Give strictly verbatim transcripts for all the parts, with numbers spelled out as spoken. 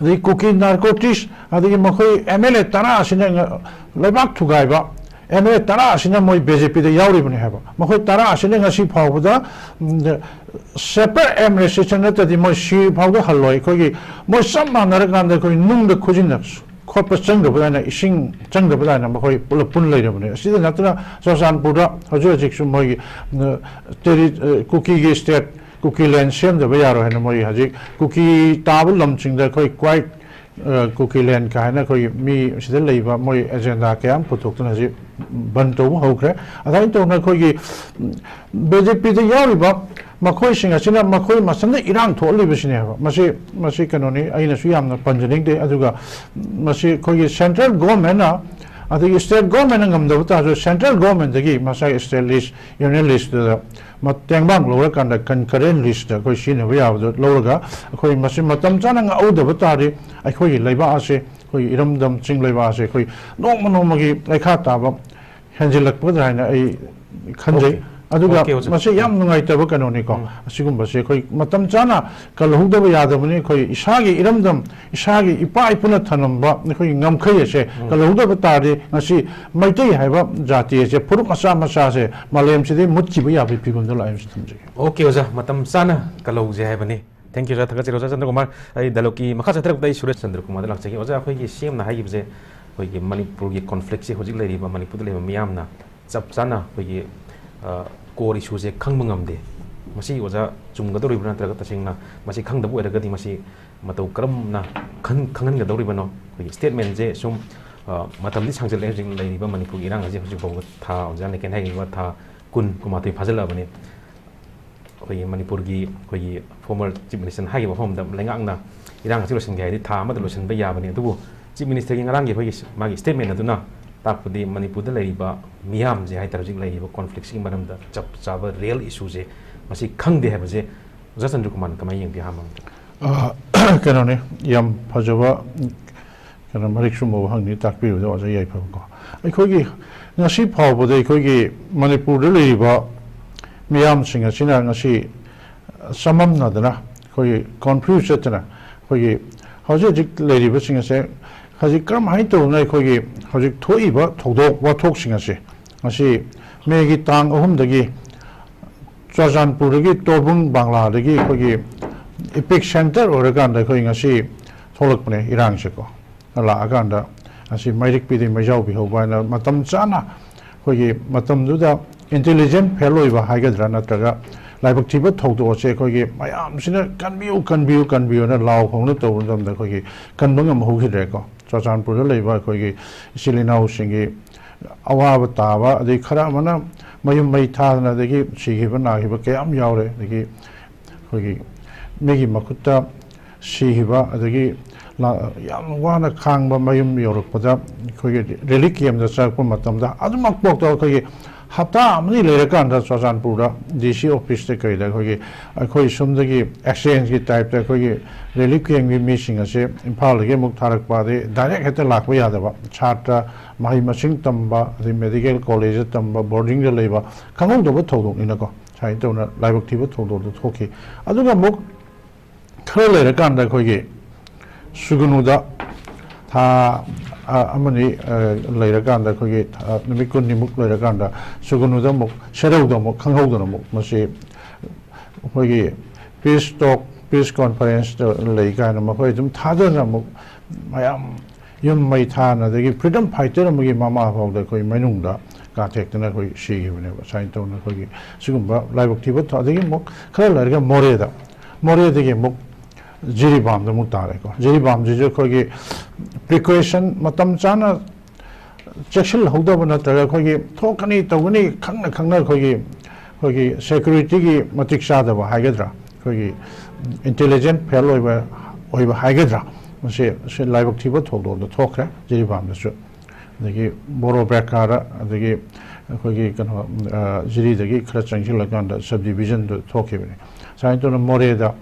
ꯑꯗꯒꯤ ꯀꯨꯀꯤ ꯅꯥꯔꯀꯣꯇꯤꯁ, ꯑꯗꯒꯤ ꯃꯈꯣꯏ ꯑꯦꯝ ꯑꯦꯜ ꯑꯦ ꯇꯔꯥ ꯑꯁꯤꯅ ꯉ-, ꯂꯩꯕꯥꯛ ꯊꯨꯒꯥꯏꯕ ꯑꯦꯝ ꯑꯦꯜ ꯑꯦ ꯇꯔꯥ ꯑꯁꯤꯅ ꯃꯣꯏ ꯕꯤ ꯖꯦ ꯄꯤꯗ ꯌꯥꯎꯔꯤꯕꯅꯤ ꯍꯥꯏꯕ꯫ ꯃꯈꯣꯏ ꯇꯔꯥ ꯑꯁꯤꯅ ꯉꯁꯤ ꯐꯥꯎꯕꯗ ꯁꯦꯄꯔꯦꯠ ꯑꯦꯝ ꯔꯦꯁꯇ꯭ꯔꯤꯛꯁꯟ ꯅꯠꯇ꯭ꯔꯗꯤ ꯃꯣꯏ ꯁꯤ ꯐꯥꯎꯗ ꯍꯜꯂꯣꯏ꯫ ꯑꯩꯈꯣꯏꯒꯤ ꯃꯣꯏ ꯆꯞ ꯃꯥꯟꯅꯔꯀꯥꯟꯗ ꯑꯩꯈꯣꯏ ꯅꯨꯡꯗ ꯈꯨꯖꯤꯟꯅ ꯈꯣꯠꯄ ꯆꯪꯗꯕ ꯑꯗꯨꯃꯥꯏꯅ, ꯏꯁꯤꯡ ꯆꯪꯗꯕ ꯑꯗꯨꯃꯥꯏꯅ ꯃꯈꯣꯏ ꯄꯨꯂꯞ ꯄꯨꯟ ꯂꯩꯔꯕꯅꯤ꯫ ꯑꯁꯤꯗ ꯅꯠꯇꯅ ꯆꯨꯔꯆꯥꯟꯄꯨꯔꯗ ꯍꯧꯖꯤꯛ ꯍꯧꯖꯤꯛꯁꯨ ꯃꯣꯏꯒꯤ, ꯑ, ꯇꯦꯔꯤ-, ꯑ, ꯀꯨꯀꯤꯒꯤ ꯁ꯭ꯇꯦꯠ, ꯀꯨꯀꯤ ꯂꯦꯟ ꯁꯦꯝꯗꯕ ꯌꯥꯔꯣꯏ ꯍꯥꯏꯅ ꯃꯣꯏ ꯍꯧꯖꯤꯛ ꯀꯨꯀꯤ ꯇꯥꯕ ꯂꯝꯁꯤꯡꯗ ꯑꯩꯈꯣꯏ ꯀ꯭ꯋꯥꯏꯠ, ꯑ, ꯀꯨꯀꯤ ꯂꯦꯟ ꯀꯥꯏꯅ ꯑꯩꯈꯣꯏꯒꯤ ꯃꯤ ꯁꯤꯗ ꯂꯩꯕ ꯃꯣꯏ ꯑꯦꯖꯦꯟꯗꯥ ꯀꯌꯥ ꯑꯃ ꯄꯨꯊꯣꯛꯇꯨꯅ ꯍꯧꯖꯤꯛ ꯕꯟ ꯇꯧꯕ ꯍꯧꯈ꯭ꯔꯦ꯫ ꯑꯗꯨꯃꯥꯏꯅ ꯇꯧꯗꯅ ꯑꯩꯈꯣꯏꯒꯤ, ꯎꯝ, ꯕꯤ ꯖꯦ ꯄꯤꯗ ꯌꯥꯎꯔꯤꯕ ꯃꯈꯣꯏꯁꯤꯡ ꯑꯁꯤꯅ ꯃꯈꯣꯏ ꯃꯁꯝꯗ ꯏꯔꯥꯡ ꯊꯣꯛꯍꯜꯂꯤꯕꯁꯤꯅꯦꯕ꯫ ꯃꯁꯤ, ꯃꯁꯤ ꯀꯩꯅꯣꯅꯤ, ꯑꯩꯅꯁꯨ ꯌꯥꯝꯅ ꯄꯟꯖꯅꯤꯡꯗꯦ꯫ ꯑꯗꯨꯒ ꯃꯁꯤ ꯑꯩꯈꯣꯏꯒꯤ ꯁꯦꯟꯇ꯭ꯔꯦꯜ ꯒꯣꯔꯃꯦꯟꯅ ꯑꯗꯒꯤ ꯁ꯭ꯇꯦꯠ ꯒꯣꯔꯃꯦꯟꯅ ꯉꯝꯗꯕ ꯇꯥꯔꯁꯨ ꯁꯦꯟꯇ꯭ꯔꯦꯜ ꯒꯣꯔꯃꯦꯟꯗꯒꯤ ꯃꯁꯥꯒꯤ ꯁ꯭ꯇꯦꯠ ꯂꯤꯁ, ꯌꯨꯅꯤꯌꯟ ꯂꯤꯁꯇꯨꯗ ꯃ-, ꯇꯦꯡꯕꯥꯡ ꯂꯧꯔꯀꯥꯟꯗ ꯀꯟꯀꯔꯦꯟ ꯂꯤꯁꯇ ꯑꯩꯈꯣꯏ ꯁꯤꯖꯤꯟꯅꯕ ꯌꯥꯕꯗꯣ ꯂꯧꯔꯒ ꯑꯩꯈꯣꯏ ꯃꯁꯤ ꯃꯇꯝ ꯆꯥꯅ ꯉꯥꯛꯍꯧꯗꯕ ꯇꯥꯔꯗꯤ ꯑꯩꯈꯣꯏꯒꯤ ꯂꯩꯕꯥꯛ ꯑꯁꯦ, ꯑꯩꯈꯣꯏꯒꯤ ꯏꯔꯝꯗꯝ ꯆꯤꯡ ꯂꯩꯕꯥꯛ ꯑꯁꯦ ꯑꯩꯈꯣꯏ ꯅꯣꯡꯃ ꯅꯣꯡꯃꯒꯤ ꯂꯩꯈꯥ ꯇꯥꯕ ꯍꯦꯟꯖꯤꯜꯂꯛꯄꯗ꯭ꯔꯥ ꯍꯥꯏꯅ ꯑꯩ ꯈꯟꯖꯩ꯫ Okay꯫ ꯑꯗꯨꯒ Okay, ꯑꯣꯖꯥ꯫ ꯃꯁꯤ ꯌꯥꯝ ꯅꯨꯡꯉꯥꯏꯇꯕ ꯀꯩꯅꯣꯅꯤꯀꯣ꯫ ꯎꯝ꯫ ꯑꯁꯤꯒꯨꯝꯕꯁꯦ ꯑꯩꯈꯣꯏ ꯃꯇꯝ ꯆꯥꯅ ꯀꯜꯍꯧꯗꯕ ꯌꯥꯗꯕꯅꯤ꯫ ꯑꯩꯈꯣꯏ ꯏꯁꯥꯒꯤ ꯏꯔꯝꯗꯝ, ꯏꯁꯥꯒꯤ ꯏꯄꯥ ꯏꯄꯨꯅ ꯊꯝꯂꯝꯕ ꯑꯩꯈꯣꯏꯒꯤ ꯉꯝꯈꯩ ꯑꯁꯦ ꯎꯝ꯫ ꯀꯜꯍꯧꯗꯕ ꯇꯥꯔꯗꯤ ꯉꯁꯤ ꯃꯩꯇꯩ ꯍꯥꯏꯕ ꯖꯥꯇꯤ ꯑꯁꯦ, ꯐꯨꯔꯨꯞ ꯃꯆꯥ ꯃꯆꯥꯁꯦ ꯃꯥꯂꯦꯝꯁꯤꯗꯒꯤ ꯃꯨꯠꯈꯤꯕ ꯌꯥꯕꯒꯤ ꯐꯤꯕꯝꯗ ꯂꯥꯛꯑꯦ ꯍꯥꯏꯕꯁꯤ ꯊꯝꯖꯒꯦ꯫ Okay, ꯑꯣꯖꯥ, ꯃꯇꯝ ꯆꯥꯅ ꯀꯜꯍꯧꯁꯦ ꯍꯥꯏꯕꯅꯤ꯫ Thank you, ꯑꯣꯖꯥ, ꯊꯥꯒꯠꯆꯔꯤ꯫ ꯑꯣꯖꯥ ꯆꯟꯗ꯭ꯔꯀꯨꯃꯥꯔ, ꯑꯩ dialogue-ꯀꯤ ꯃꯈꯥ ꯆꯠꯊꯔꯛꯄꯗ ꯑꯩ ꯁꯨꯔꯦꯁ ꯆꯟꯗ꯭ꯔꯀꯨꯃꯥꯔꯗ ꯂꯥꯛꯆꯒꯦ꯫ ꯑꯣꯖꯥ, ꯑꯩꯈꯣꯏꯒꯤ ꯁꯤ ꯑꯦꯝꯅ ꯍꯥꯏꯈꯤꯕꯁꯦ, ꯑꯩꯈꯣꯏꯒꯤ ꯃꯅꯤꯄꯨꯔꯒꯤ conflict-ꯁꯦ ꯍꯧꯖꯤꯛ ꯂꯩꯔꯤꯕ ꯃꯅꯤꯄꯨꯔꯗ ꯂꯩꯕ ꯃꯤꯌꯥꯝꯅ ꯆꯞ ꯆꯥꯅ ꯑꯩꯈꯣꯏꯒꯤ, ꯑ, core issue-ꯁꯦ ꯈꯪꯕ ꯉꯝꯗꯦ꯫ ꯃꯁꯤ ꯑꯣꯖꯥ ꯆꯨꯝꯒꯗꯧꯔꯤꯕ꯭ꯔꯥ, ꯅꯠꯇ꯭ꯔꯒ ꯇꯁꯦꯡꯅ ꯃꯁꯤ ꯈꯪꯗꯕ ꯑꯣꯏꯔꯒꯗꯤ ꯃꯁꯤ ꯃꯇꯧ ꯀꯔꯝꯅ ꯈꯪ-, ꯈꯪꯍꯟꯒꯗꯧꯔꯤꯕꯅꯣ? ꯑꯩꯈꯣꯏꯒꯤ statement-ꯁꯦ ꯁꯨꯝ, ꯑ, ꯃꯇꯝꯗꯤ ꯁꯥꯡꯖꯜꯂꯛꯑꯦ, ꯍꯧꯖꯤꯛ ꯂꯩꯔꯤꯕ ꯃꯅꯤꯄꯨꯔꯒꯤ ꯏꯔꯥꯡ ꯑꯁꯤ ꯍꯧꯖꯤꯛ ꯐꯥꯎꯕ ꯊꯥ, ꯑꯣꯖꯥ ꯂꯦꯀꯦꯟ ꯍꯥꯏꯈꯤꯕ ꯊꯥ ꯀꯨꯟ, ꯀꯨꯟꯃꯥꯊꯣꯏ ꯐꯥꯖꯤꯜꯂꯛꯑꯕꯅꯤ꯫ ꯑꯩꯈꯣꯏꯒꯤ ꯃꯅꯤꯄꯨꯔꯒꯤ ꯑꯩꯈꯣꯏꯒꯤ former Chief Minister-ꯅ ꯍꯥꯏꯈꯤꯕ ꯋꯥꯐꯝꯗ, ꯂꯩꯉꯥꯛꯅ ꯏꯔꯥꯡ ꯑꯁꯤ ꯂꯣꯏꯁꯤꯟꯒꯦ ꯍꯥꯏꯔꯗꯤ ꯊꯥ ꯑꯃꯗ ꯂꯣꯏꯁꯤꯟꯕ ꯌꯥꯕꯅꯤ꯫ ꯑꯗꯨꯕꯨ Chief Minister-ꯒꯤ ꯉꯔꯥꯡꯒꯤ ꯑꯩꯈꯣꯏꯒꯤ ꯃꯥꯒꯤ statement ꯑꯗꯨꯅ ꯇꯥꯛꯄꯗꯤ ꯃꯅꯤꯄꯨꯔꯗ ꯂꯩꯔꯤꯕ ꯃꯤꯌꯥꯝꯁꯦ ꯍꯥꯏꯇꯥꯔꯦ, ꯍꯧꯖꯤꯛ ꯂꯩꯔꯤꯕ conflict-ꯁꯤꯒꯤ ꯃꯔꯝꯗ ꯆꯞ ꯆꯥꯕ real issue-ꯁꯦ ꯃꯁꯤ ꯈꯪꯗꯦ ꯍꯥꯏꯕꯁꯦ ꯑꯣꯖꯥ ꯆꯟꯗ꯭ꯔꯀꯨꯃꯥꯔꯅ ꯀꯃꯥꯏꯅ ꯌꯦꯡꯕꯤ, ꯑꯍꯥꯟꯕ ꯃꯛꯇꯗ? ꯑ, ꯀꯩꯅꯣꯅꯤ, ꯌꯥꯝ ꯐꯖꯕ ꯀꯩꯅꯣ ꯃꯔꯤꯛ ꯆꯨꯝꯕ ꯋꯥꯍꯪꯅꯤ ꯇꯥꯛꯄꯤꯕꯗꯣ ꯑꯣꯖꯥ ꯌꯥꯏꯐꯕꯀꯣ꯫ ꯑꯩꯈꯣꯏꯒꯤ ꯉꯁꯤ ꯐꯥꯎꯕꯗ ꯑꯩꯈꯣꯏꯒꯤ ꯃꯅꯤꯄꯨꯔꯗ ꯂꯩꯔꯤꯕ ꯃꯤꯌꯥꯝꯁꯤꯡ ꯑꯁꯤꯅ ꯉꯁꯤ ꯆꯃꯝꯅꯗꯅ, ꯑꯩꯈꯣꯏꯒꯤ confuse ꯆꯠꯇꯅ, ꯑꯩꯈꯣꯏꯒꯤ ꯍꯧꯖꯤꯛ ꯍꯧꯖꯤꯛ ꯂꯩꯔꯤꯕꯁꯤꯡ ꯑꯁꯦ ꯍꯧꯖꯤꯛ ꯀꯔꯝꯍꯥꯏꯅ ꯇꯧꯗꯅ ꯑꯩꯈꯣꯏꯒꯤ ꯍꯧꯖꯤꯛ ꯊꯣꯛꯏꯕ ꯊꯧꯗꯣꯛ ꯋꯥꯊꯣꯛꯁꯤꯡ ꯑꯁꯤ ꯉꯁꯤ ꯃꯦꯒꯤ ꯇꯥꯡ ꯑꯍꯨꯝꯗꯒꯤ ꯆꯨꯔꯆꯥꯟꯄꯨꯔꯗꯒꯤ ꯇꯣꯔꯕꯨꯡ ꯕꯪꯂꯥꯗꯒꯤ ꯑꯩꯈꯣꯏꯒꯤ ꯏꯄꯤꯛ ꯁꯦꯟꯇꯔ ꯑꯣꯏꯔꯀꯥꯟꯗ ꯑꯩꯈꯣꯏ ꯉꯁꯤ ꯊꯣꯛꯂꯛꯄꯅꯦ ꯏꯔꯥꯡꯁꯦꯀꯣ꯫ ꯂꯥꯛꯑꯀꯥꯟꯗ ꯉꯁꯤ ꯃꯩꯔꯤꯛ ꯄꯤꯗꯩ ꯃꯩꯖꯥꯎ ꯄꯤꯍꯧꯕ ꯍꯥꯏꯅ ꯃꯇꯝ ꯆꯥꯅ ꯑꯩꯈꯣꯏꯒꯤ ꯃꯇꯝꯗꯨꯗ ꯏꯟꯇꯦꯂꯤꯖꯦꯟ ꯐꯦꯜ ꯑꯣꯏꯕ ꯍꯥꯏꯒꯗ꯭ꯔꯥ ꯅꯠꯇ꯭ꯔꯒ ꯂꯥꯏꯕꯛ ꯊꯤꯕ ꯊꯧꯗꯣꯛ ꯑꯁꯦ ꯑꯩꯈꯣꯏꯒꯤ ꯃꯌꯥꯝꯁꯤꯅ "ꯀꯟꯕꯤꯌꯨ, ꯀꯟꯕꯤꯌꯨ, ꯀꯟꯕꯤꯌꯨꯅ" ꯂꯥꯎ ꯈꯣꯡꯅ ꯇꯧꯕ ꯃꯇꯝꯗ ꯑꯩꯈꯣꯏꯒꯤ ꯀꯟꯕ ꯉꯝꯍꯧꯈꯤꯗ꯭ꯔꯦꯀꯣ꯫ ꯆꯨꯔꯆꯥꯟꯄꯨꯔꯗ ꯂꯩꯕ ꯑꯩꯈꯣꯏꯒꯤ ꯏꯆꯤꯜ ꯏꯅꯥꯎꯁꯤꯡꯒꯤ ꯑꯋꯥꯕ ꯇꯥꯕ, ꯑꯗꯩ ꯈꯔ ꯑꯃꯅ ꯃꯌꯨꯝ ꯃꯩ ꯊꯥꯗꯅ ꯑꯗꯒꯤ ꯁꯤꯈꯤꯕ ꯅꯥꯈꯤꯕ ꯀꯌꯥ ꯑꯃ ꯌꯥꯎꯔꯦ꯫ ꯑꯗꯒꯤ ꯑꯩꯈꯣꯏꯒꯤ ꯃꯤꯒꯤ ꯃꯈꯨꯠꯇ ꯁꯤꯈꯤꯕ, ꯑꯗꯒꯤ ꯂꯥ-, ꯌꯥꯝ ꯋꯥꯅ ꯈꯥꯡꯕ ꯃꯌꯨꯝ ꯌꯧꯔꯛꯄꯗ ꯑꯩꯈꯣꯏꯒꯤ ꯔꯤꯂꯤꯐ ꯀꯦꯝꯗ ꯆꯪꯉꯛꯄ ꯃꯇꯝꯗ ꯑꯗꯨꯃꯛꯐꯥꯎꯗ ꯑꯩꯈꯣꯏꯒꯤ ꯍꯞꯇꯥ ꯑꯃꯅꯤ ꯂꯩꯔꯀꯥꯟꯗ ꯆꯨꯔꯆꯥꯟꯄꯨꯔꯗ ꯗꯤ ꯁꯤ ꯑꯣꯐꯤꯁꯇ ꯀꯩꯗ ꯑꯩꯈꯣꯏꯒꯤ, ꯑꯩꯈꯣꯏ ꯁꯣꯝꯗꯒꯤ ꯑꯦꯛꯁꯆꯦꯟꯖꯀꯤ ꯇꯥꯏꯞꯇ ꯑꯩꯈꯣꯏꯒꯤ ꯔꯤꯂꯤꯐ ꯀꯦꯝꯒꯤ ꯃꯤꯁꯤꯡ ꯑꯁꯦ ꯏꯝꯐꯥꯜꯗꯒꯤ ꯑꯃꯨꯛ ꯊꯥꯔꯛꯄ, ꯑꯗꯩ ꯗꯥꯏꯔꯦꯛ ꯍꯦꯛꯇ ꯂꯥꯛꯄ ꯌꯥꯗꯕ, ꯁꯥꯇ꯭ꯔ, ꯃꯍꯩ ꯃꯁꯤꯡ ꯇꯝꯕ, ꯑꯗꯩ ꯃꯦꯗꯤꯀꯦꯜ ꯀꯣꯂꯦꯖꯇ ꯇꯝꯕ, ꯕꯣꯔꯗꯤꯡꯗ ꯂꯩꯕ, ꯈꯪꯍꯧꯗꯕ ꯊꯧꯗꯣꯛꯅꯤꯅꯀꯣ꯫ ꯁꯨꯃꯥꯏꯅ ꯇꯧꯅ ꯂꯥꯏꯕꯛ ꯊꯤꯕ ꯊꯧꯗꯣꯛꯇꯣ ꯊꯣꯛꯈꯤ꯫ ꯑꯗꯨꯒ ꯑꯃꯨꯛ ꯈꯔ ꯂꯩꯔꯀꯥꯟꯗ ꯑꯩꯈꯣꯏꯒꯤ ꯁꯨꯒꯅꯨꯗ ꯊꯥ, ꯑ, ꯑꯃꯅꯤ, ꯑ, ꯂꯩꯔꯀꯥꯟꯗ ꯑꯩꯈꯣꯏꯒꯤ, ꯑ, ꯅꯨꯃꯤꯠ ꯀꯨꯟꯅꯤꯃꯨꯛ ꯂꯩꯔꯀꯥꯟꯗ ꯁꯨꯒꯅꯨꯗ ꯑꯃꯨꯛ ꯁꯦꯔꯧꯗ ꯑꯃꯨꯛ ꯈꯪꯍꯧꯗꯅ ꯑꯃꯨꯛ ꯃꯁꯤ ꯑꯩꯈꯣꯏꯒꯤ ꯄꯤꯁ ꯇꯣꯛ, ꯄꯤꯁ ꯀꯣꯟꯐꯔꯦꯟꯁꯇ ꯂꯩ ꯀꯥꯏꯅ ꯃꯈꯣꯏ ꯑꯗꯨꯝ ꯊꯥꯗꯅ ꯑꯃꯨꯛ ꯃꯌꯥꯝ ꯌꯨꯝ ꯃꯩ ꯊꯥꯅ, ꯑꯗꯒꯤ ꯐ꯭ꯔꯤꯗꯝ ꯐꯥꯏꯇꯔ ꯑꯃꯒꯤ ꯃꯃꯥ ꯐꯥꯎꯗ ꯑꯩꯈꯣꯏ ꯃꯅꯨꯡꯗ ꯀꯥꯊꯦꯛꯇꯅ ꯑꯩꯈꯣꯏ ꯁꯤꯈꯤꯕꯅꯦꯕ꯫ ꯁꯨꯃꯥꯏꯅ ꯇꯧꯅ ꯑꯩꯈꯣꯏꯒꯤ ꯁꯤꯒꯨꯝꯕ ꯂꯥꯏꯕꯛ ꯊꯤꯕ ꯊꯧ-, ꯑꯗꯒꯤ ꯑꯃꯨꯛ ꯈꯔ ꯂꯩꯔꯒ ꯃꯣꯔꯦꯗ, ꯃꯣꯔꯦꯗꯒꯤ ꯑꯃꯨꯛ ꯖꯤꯔꯤꯕꯥꯝꯗ ꯑꯃꯨꯛ ꯇꯥꯔꯦꯀꯣ꯫ ꯖꯤꯔꯤꯕꯥꯝꯁꯤꯁꯨ ꯑꯩꯈꯣꯏꯒꯤ ꯄ꯭ꯔꯤꯀꯣꯁꯟ ꯃꯇꯝ ꯆꯥꯅ ꯆꯦꯛꯁꯤꯜꯍꯧꯗꯕ ꯅꯠꯇ꯭ꯔꯒ ꯑꯩꯈꯣꯏꯒꯤ ꯊꯣꯛꯀꯅꯤ ꯇꯧꯒꯅꯤ ꯈꯪꯅ ꯈꯪꯅ ꯑꯩꯈꯣꯏꯒꯤ, ꯑꯩꯈꯣꯏꯒꯤ ꯁꯦꯀ꯭ꯌꯨꯔꯤꯇꯤꯒꯤ ꯃꯇꯤꯛ ꯆꯥꯗꯕ ꯍꯥꯏꯒꯗ꯭ꯔꯥ, ꯑꯩꯈꯣꯏꯒꯤ ꯏꯟꯇꯦꯂꯤꯖꯦꯟ ꯐꯦꯜ ꯑꯣꯏꯕ, ꯑꯣꯏꯕ ꯍꯥꯏꯒꯗ꯭ꯔꯥ, ꯃꯁꯤ, ꯁꯤ ꯂꯥꯏꯕꯛ ꯊꯤꯕ ꯊꯧꯗꯣꯛꯇ ꯊꯣꯛꯈ꯭ꯔꯦ ꯖꯤꯔꯤꯕꯥꯝꯗꯁꯨ꯫ ꯑꯗꯒꯤ ꯕꯣꯔꯣ ꯕꯦꯀꯥꯔ, ꯑꯗꯒꯤ ꯑꯩꯈꯣꯏꯒꯤ ꯀꯩꯅꯣ, ꯑ, ꯖꯤꯔꯤꯗꯒꯤ ꯈꯔ ꯆꯪꯁꯤꯜꯂꯀꯥꯟꯗ ꯁꯕ ꯗꯤꯕꯤꯖꯟꯗ ꯊꯣꯛꯈꯤꯕꯅꯤ꯫ ꯁꯨꯃꯥꯏꯅ ꯇꯧꯅ ꯃꯣꯔꯦꯗ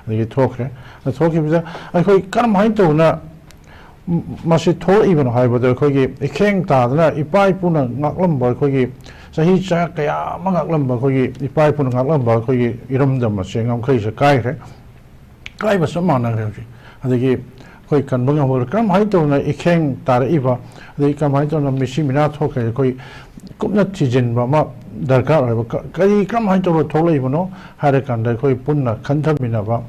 ꯑꯗꯒꯤ ꯊꯣꯛꯈ꯭ꯔꯦ꯫ ꯑꯗ ꯊꯣꯛꯈꯤꯕꯗ ꯑꯩꯈꯣꯏ ꯀꯔꯝꯍꯥꯏꯅ ꯇꯧꯅ ꯃꯁꯤ ꯊꯣꯛꯂꯛꯏꯕꯅꯣ ꯍꯥꯏꯕꯗ ꯑꯩꯈꯣꯏꯒꯤ ꯏꯈꯦꯡ ꯇꯥꯗꯅ ꯏꯄꯥ ꯏꯄꯨꯅ ꯉꯥꯛꯂꯝꯕ, ꯑꯩꯈꯣꯏꯒꯤ ꯆꯍꯤ ꯆꯥ ꯀꯌꯥ ꯑꯃ ꯉꯥꯛꯂꯝꯕ, ꯑꯩꯈꯣꯏꯒꯤ ꯏꯄꯥ ꯏꯄꯨꯅ ꯉꯥꯛꯂꯝꯕ ꯑꯩꯈꯣꯏꯒꯤ ꯏꯔꯝꯗꯝ ꯑꯁꯦ ꯉꯝꯈꯩꯁꯦ ꯀꯥꯏꯈ꯭ꯔꯦ꯫ ꯀꯥꯏꯕ ꯆꯞ ꯃꯥꯟꯅꯈ꯭ꯔꯦ ꯍꯧꯖꯤꯛ꯫ ꯑꯗꯒꯤ ꯑꯩꯈꯣꯏ ꯀꯟꯕ ꯉꯝꯍꯧꯔꯦ꯫ ꯀꯔꯝꯍꯥꯏꯅ ꯇꯧꯅ ꯏꯈꯦꯡ ꯇꯥꯔꯛꯏꯕ, ꯑꯗꯒꯤ ꯀꯔꯝꯍꯥꯏꯅ ꯇꯧꯅ ꯃꯤꯁꯤ ꯃꯤꯅꯥ ꯊꯣꯛꯈ꯭ꯔꯦ, ꯑꯩꯈꯣꯏ ꯀꯨꯞꯅ ꯊꯤꯖꯤꯟꯕ ꯑꯃ ꯗꯔꯀꯥꯔ ꯑꯣꯏꯕ꯫ ꯀ-, ꯀꯔꯤ, ꯀꯔꯝꯍꯥꯏꯅ ꯇꯧꯔ ꯊꯣꯛꯂꯛꯏꯕꯅꯣ ꯍꯥꯏꯔꯀꯥꯟꯗ ꯑꯩꯈꯣꯏ ꯄꯨꯟꯅ ꯈꯟꯊꯃꯤꯟꯅꯕ,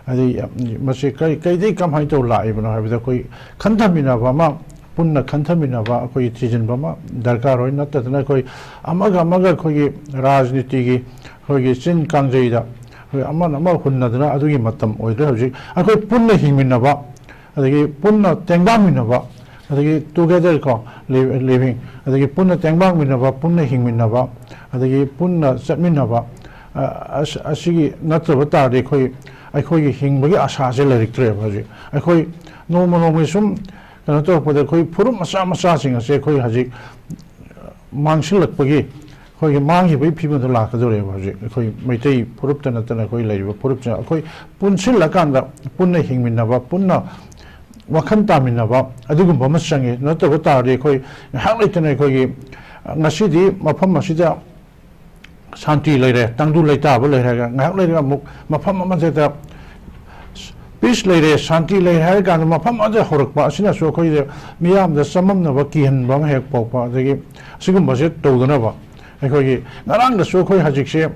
ꯑꯗꯩ ꯃꯁꯤ ꯀꯔꯤ, ꯀꯩꯗꯒꯤ ꯀꯔꯝꯍꯥꯏꯅ ꯇꯧꯔ ꯂꯥꯛꯏꯕꯅꯣ ꯍꯥꯏꯕꯗ ꯑꯩꯈꯣꯏ ꯈꯟꯊꯃꯤꯟꯅꯕ ꯑꯃ, ꯄꯨꯟꯅ ꯈꯟꯊꯃꯤꯟꯅꯕ, ꯑꯩꯈꯣꯏꯒꯤ ꯊꯤꯖꯤꯟꯕ ꯑꯃ ꯗꯔꯀꯥꯔ ꯑꯣꯏ꯫ ꯅꯠꯇꯗꯅ ꯑꯩꯈꯣꯏ ꯑꯃꯒ ꯑꯃꯒ ꯑꯩꯈꯣꯏꯒꯤ ꯔꯥꯖꯅꯤꯇꯤꯒꯤ ꯑꯩꯈꯣꯏꯒꯤ ꯆꯤꯟ ꯀꯥꯡꯖꯩꯗ ꯑꯩꯈꯣꯏ ꯑꯃꯅ ꯑꯃ ꯍꯨꯟꯅꯗꯅ ꯑꯗꯨꯒꯤ ꯃꯇꯝ ꯑꯣꯏꯗ꯭ꯔꯦ꯫ ꯍꯧꯖꯤꯛ ꯑꯩꯈꯣꯏ ꯄꯨꯟꯅ ꯍꯤꯡꯃꯤꯟꯅꯕ, ꯑꯗꯒꯤ ꯄꯨꯟꯅ ꯇꯦꯡꯕꯥꯡꯃꯤꯟꯅꯕ, ꯑꯗꯒꯤ together ꯀꯣ, ꯂꯤ-, living, ꯑꯗꯒꯤ ꯄꯨꯟꯅ ꯇꯦꯡꯕꯥꯡꯃꯤꯟꯅꯕ, ꯄꯨꯟꯅ ꯍꯤꯡꯃꯤꯟꯅꯕ, ꯑꯗꯒꯤ ꯄꯨꯟꯅ ꯆꯠꯃꯤꯟꯅꯕ, ꯑ, ꯑꯁ-, ꯑꯁꯤꯒꯤ ꯅꯠꯇꯕ ꯇꯥꯔꯗꯤ ꯑꯩꯈꯣꯏ, ꯑꯩꯈꯣꯏꯒꯤ ꯍꯤꯡꯕꯒꯤ ꯑꯥꯁꯥꯁꯦ ꯂꯩꯔꯛꯇ꯭ꯔꯦꯕ꯫ ꯍꯧꯖꯤꯛ ꯑꯩꯈꯣꯏ ꯅꯣꯡꯃ ꯅꯣꯡꯃꯒꯤ ꯁꯨꯝ ꯀꯩꯅꯣ ꯇꯧꯔꯛꯄꯗ ꯑꯩꯈꯣꯏ ꯐꯨꯔꯨꯞ ꯃꯆꯥ ꯃꯆꯥꯁꯤꯡ ꯑꯁꯦ ꯑꯩꯈꯣꯏ ꯍꯧꯖꯤꯛ ꯃꯥꯡꯁꯤꯜꯂꯛꯄꯒꯤ, ꯑꯩꯈꯣꯏꯒꯤ ꯃꯥꯡꯈꯤꯕꯒꯤ ꯐꯤꯕꯝꯗ ꯂꯥꯛꯀꯗꯧꯔꯦꯕ꯫ ꯍꯧꯖꯤꯛ ꯑꯩꯈꯣꯏ ꯃꯩꯇꯩ ꯐꯨꯔꯨꯞꯇ ꯅꯠꯇꯅ ꯑꯩꯈꯣꯏ ꯂꯩꯔꯤꯕ ꯐꯨꯔꯨꯞꯁꯤꯡ ꯑꯩꯈꯣꯏ ꯄꯨꯟꯁꯤꯜꯂꯀꯥꯟꯗ ꯄꯨꯟꯅ ꯍꯤꯡꯃꯤꯟꯅꯕ, ꯄꯨꯟꯅ ꯋꯥꯈꯜ ꯇꯥꯃꯤꯟꯅꯕ ꯑꯗꯨꯒꯨꯝꯕ ꯑꯃ ꯆꯪꯉꯤ꯫ ꯅꯠꯇꯕ ꯇꯥꯔꯗꯤ ꯑꯩꯈꯣꯏ ꯉꯥꯏꯍꯥꯛ ꯂꯩꯇꯅ ꯑꯩꯈꯣꯏꯒꯤ ꯉꯁꯤꯗꯤ ꯃꯐꯝ ꯑꯁꯤꯗ ꯁꯥꯟꯇꯤ ꯂꯩꯔꯦ, ꯇꯪꯗꯨ ꯂꯩꯇꯥꯕ ꯂꯩꯔꯦ ꯍꯥꯏꯔꯒ ꯉꯥꯏꯍꯥꯛ ꯂꯩꯔꯒ ꯑꯃꯨꯛ ꯃꯐꯝ ꯑꯃꯗꯗ peace ꯂꯩꯔꯦ, ꯁꯥꯟꯇꯤ ꯂꯩꯔꯦ ꯍꯥꯏꯔ ꯀꯥꯟꯗ ꯃꯐꯝ ꯑꯃꯗ ꯍꯧꯔꯛꯄ ꯑꯁꯤꯅꯁꯨ ꯑꯩꯈꯣꯏꯗ ꯃꯤꯌꯥꯝꯗ ꯆꯃꯝꯅꯕ, ꯀꯤꯍꯟꯕ ꯑꯃ ꯍꯦꯛ ꯄꯣꯛꯄ, ꯑꯗꯒꯤ ꯑꯁꯤꯒꯨꯝꯕꯁꯦ ꯇꯧꯗꯅꯕ ꯑꯩꯈꯣꯏꯒꯤ ꯉꯔꯥꯡꯗꯁꯨ ꯑꯩꯈꯣꯏ ꯍꯧꯖꯤꯛꯁꯦ